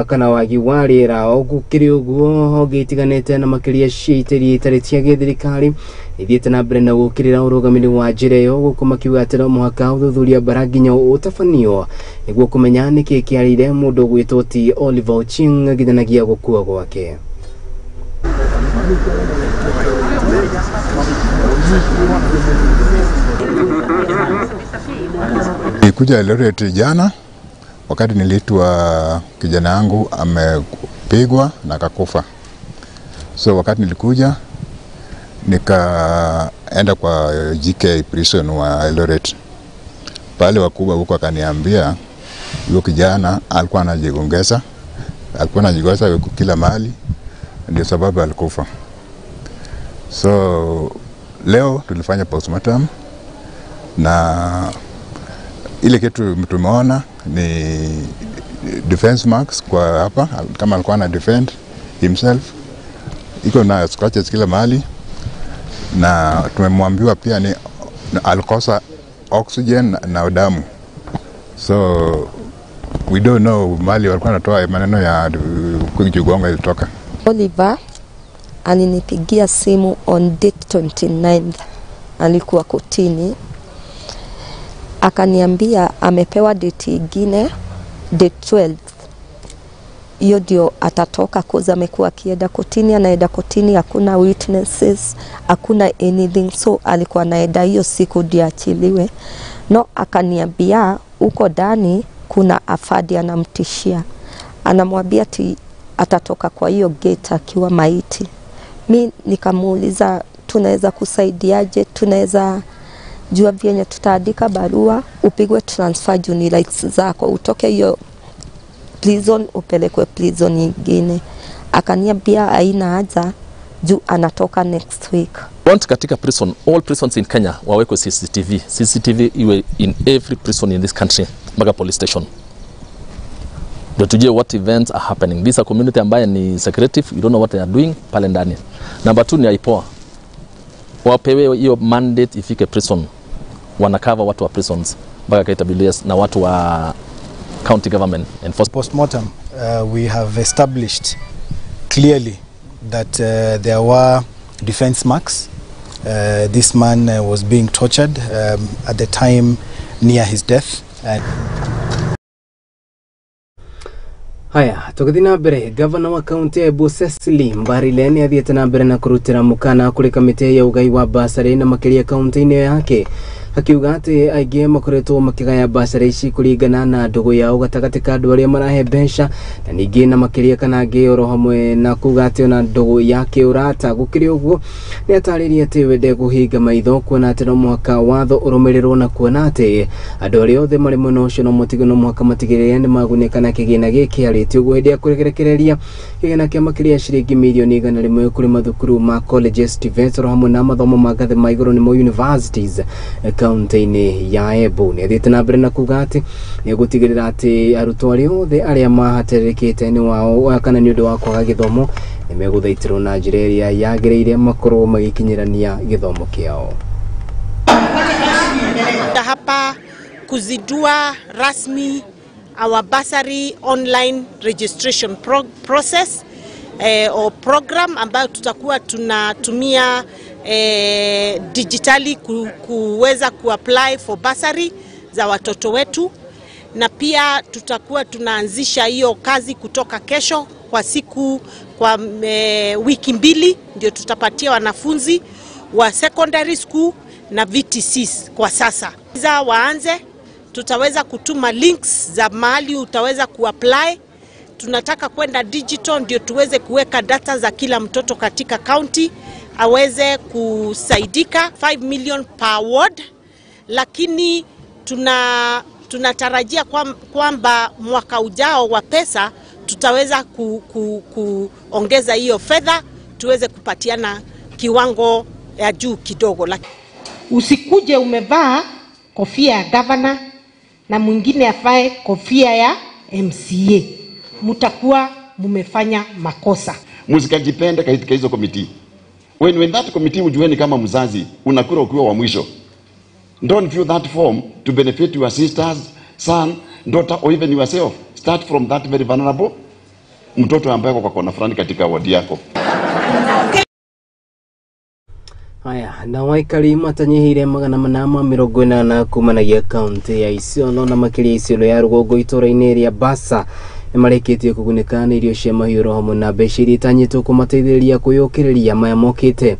kana wagi wa rĩera. Gũkĩrĩ ũguo honge itiganĩte na makĩria cia iria itarĩ cia gĩthirikari ithiĩte na mbere na gũkĩrĩra ũrũgamĩrĩri wa njĩra ĩyo gũkũ makiuga atĩ no mũhaka ũthuthuria bara nginya ũtabanio nĩguo kũmenya nĩkĩĩ kĩarĩire mũndũ ũgwĩtwo ti Oliver Ochieng nginyanagia gũkua gwake. Nilikuja Eldoret jana wakati niliitwa kijana yangu amepigwa na akakufa. So wakati nilikuja nikaenda kwa GK prison wa Eldoret. Pale wakubwa huko akaniambia huyo kijana alikuwa anajigongeza, alikuwa anajigongeza kila mahali, ndio sababu alikufa. So leo tulifanya postmortem na ile kitu tumeona ni defense marks kwa hapa, kama alikuwa ana defend himself, iko na scratches kila mahali, na tumemwambiwa pia ni alikosa oxygen na damu. So we don't know mali walikuwa wanatoa maneno ya kujigonga ilitoka. Oliver alinipigia simu on date 29th, alikuwa kotini, akaniambia amepewa date ingine, date 12 Hiyo ndio atatoka, cause amekuwa akienda kotini, anaenda kotini, hakuna witnesses, hakuna anything, so alikuwa anaenda hiyo siku ndio achiliwe. No, akaniambia huko ndani kuna afadi anamtishia, anamwambia ati atatoka kwa hiyo gate akiwa maiti. Mi nikamuuliza tunaweza kusaidiaje, tunaweza jua vyenye tutaandika barua upigwe transfer juu ni rights zako, utoke hiyo prison upelekwe prison nyingine. Akaniambia haina haja juu anatoka next week. Want katika prison, all prisons in Kenya wawekwe CCTV. CCTV iwe in every prison in this country mpaka police station. Ndio tujue what events are happening. This is a community ambaye ni secretive, you don't know what they are doing pale ndani. Number 2 ni IPOA. Wapewe hiyo mandate ifike prison. Wanacover watu wa prisons mpaka KWS na watu wa county government enforce. Postmortem, we have established clearly that there were defense marks. This man was being tortured at the time near his death. Haya, tũgĩthiĩ na mbere, gavana wa kaunti ya Embu Cecily Mbarire nĩ athiĩte na mbere na kũrutĩra mũkana kũrĩ kamĩtĩ ya ũgai wa basarĩ na makĩria kaunti-inĩ yake, akiuga atĩ aingĩ makoretwo makĩgaya basarĩ ici kũringana na ndũgũ yao gatagatĩ ka andũ arĩa marahe mbeca na ningĩ na makĩria kana angĩ oro hamwe na kuga atĩ ona ndũgũ ya kĩũrata. Gũkĩrĩ ũguo nĩ atarĩrie atĩ we ndekũhinga maitho kuona atĩ no mũhaka watho ũrũmĩrĩrwo na kuona atĩ andũ arĩa othe marĩ mwena ũcio no mũhaka matigĩrĩre nĩ magunĩka na kĩgĩna gĩkĩ. Arĩtie ũguo hĩndĩ ya kũrekereria kĩgĩna kĩa makĩria ciringi mirioni 100 kũrĩ mathukuru ma colleges, TVET oro hamwe na mathomo ma ngathĩ ma igũrũ nĩmo universities kaunti-inĩ ya Embu. Nĩ athiĩte na mbere na kuga atĩ nĩ egũtigĩrĩra atĩ arutwo arĩa othe arĩa mahatĩrĩrĩkĩte nĩ wao kana nĩ ũndũ wa kwaga gĩthomo nĩ megũthaitĩrwo na njĩra ĩrĩa yagĩrĩire makorwo magĩkinyĩrania gĩthomo kĩao. Hapa kuzindua rasmi our bursary online registration process or program ambayo tutakuwa tunatumia digitally kuweza kuapply for bursary za watoto wetu, na pia tutakuwa tunaanzisha hiyo kazi kutoka kesho kwa siku kwa wiki 2, ndio tutapatia wanafunzi wa secondary school na VTCs kwa sasa. Za waanze, tutaweza kutuma links za mahali utaweza kuapply. Tunataka kwenda digital ndio tuweze kuweka data za kila mtoto katika county aweze kusaidika. 5 million per ward, lakini tunatarajia kwamba mwaka ujao wa pesa tutaweza kuongeza hiyo fedha tuweze kupatiana kiwango ya juu kidogo. Usikuje umevaa kofia ya governor na mwingine afae kofia ya MCA, mutakuwa mumefanya makosa. Msikajipende katika hizo committee. When that committee ujueni kama mzazi unakura ukiwa wa mwisho. Don't view that form to benefit your sisters, son, daughter or even yourself. Start from that very vulnerable mtoto ambaye kwa kona fulani katika wadi yako. Haya, na waikari matanyihire 880 kumanagia kaunti ya Isiolo na makĩria Isiolo ya rũgongo itũra-inĩ rĩa Basa nĩmarĩkĩtie kũgunĩka nĩ irio cia mahiũ hamwe na mbeca iria itanyĩtwo kũmateithĩrĩria kwĩyũkĩrĩria maya mokĩte.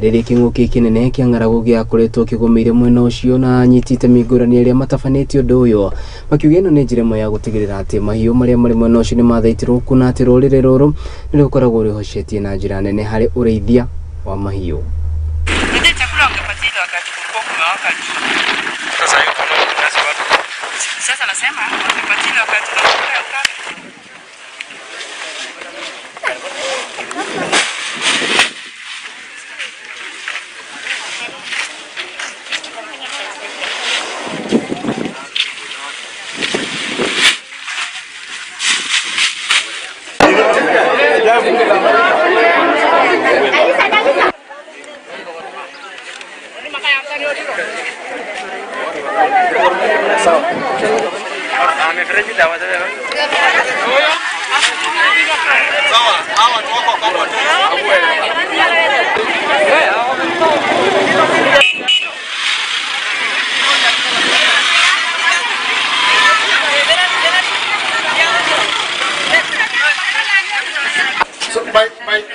Rĩrĩ kĩng'ũki kĩnene kĩa ng'aragu gĩakoretwo kĩgũmĩire mwena ũcio na anyiti itemi ngũrani arĩa matabanĩtie ũndũ ũyũ makiuga ĩno nĩ njĩra ĩmwe ya gũtigĩrĩra atĩ mahiũ marĩa marĩ mwena ũcio nĩmathaitĩrwo kuona atĩ rũrĩrĩ rũrũ nĩrũkoragwo rwĩhocetie na njĩra nene harĩ ũrĩithia wa mahiũ. Sasa nasema wangepatia wakati wa ukame.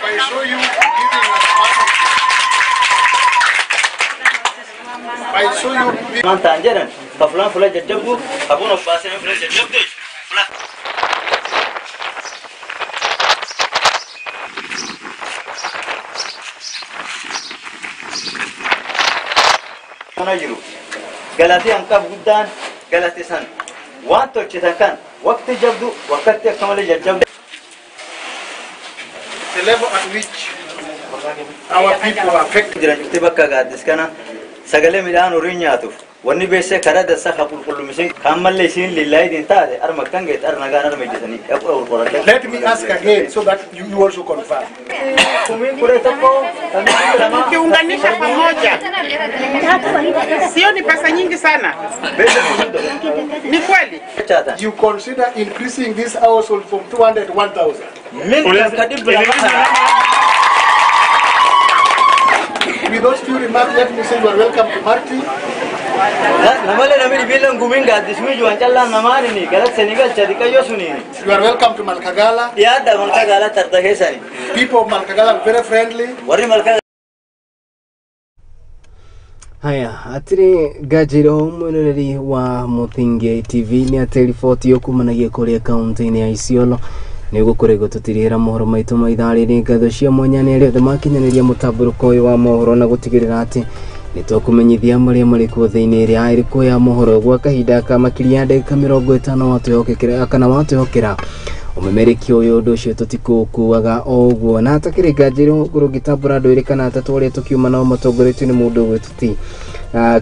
I saw you giving us money, I saw you. Galati angkap gudan, galati san. Waan tolchitan kan waqti jabdu waqti akka jajjabdu. The level at which our people are affected. Jiran cufti bakka gaaddis kana sagalee midhaan horii nyaatuuf wanni beessee karaa dassaa ka qulqullumisee kan mallee isiin lillaayitiin taate arma kan geet arna gaan arma ijjisanii qulqulladha. Let me ask again so that you also confirm. Ukiunganisha pamoja sio ni pesa nyingi sana. Ni kweli. You consider increasing this household from 200 to 1,000. With those few remarks, let me say you are welcome to Marti. You are welcome to Malkagala. People of Malkagala are very friendly. Haya, atiri gajiro mweneri wa Muthinge TV ni atĩ riboti yo kumanagia kũrĩa kaunti-inĩ ya Isiolo nĩ gũkoretwo tũtirĩra mohoro maitũ ma ithaa rĩrĩ. Ngatho cia mwanya nĩ arĩa othe makinyanĩria mũtambũrũko ũyũ wa mohoro na gũtigĩrĩra atĩ nĩ tũkũmenyithia marĩa marĩ kuo thĩinĩ ĩrĩa ĩrĩkũ ya mohoro gwa kahinda ka makĩria ya ndagĩka 50 watwĩhokekera kana watwĩhokera ũmemerekia ũyũ ũndũ ũcio tũtikũkuaga o ũguo. Na hatakĩrĩ nganja ngũrũ ngĩtambũra ndwĩrĩ kana atatũ arĩa tũkiuma nao matongoretio nĩ mũndũ ũgwĩtwo ti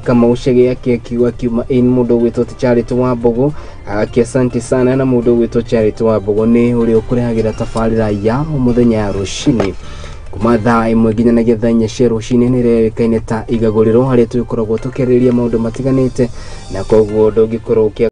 Kamau Chege akiuga kiuma in mũndũ ũgwĩtwo ti Charity wa Mbogo aki asante sana. Na mũndũ ũgwĩtwo Charity wa Mbogo nĩ ũrĩa ũkũrehagĩra tabarĩra ya mũthenya ya rũcinĩ kuma thaa 1 nginyanagia thaa 4 cia rũcinĩ nĩ ĩrĩa ta igagũrĩrwo harĩa tũgĩkoragwo tũkĩarĩrĩria maũndũ matiganĩte, na koguo ndũngĩkorwo ũkĩa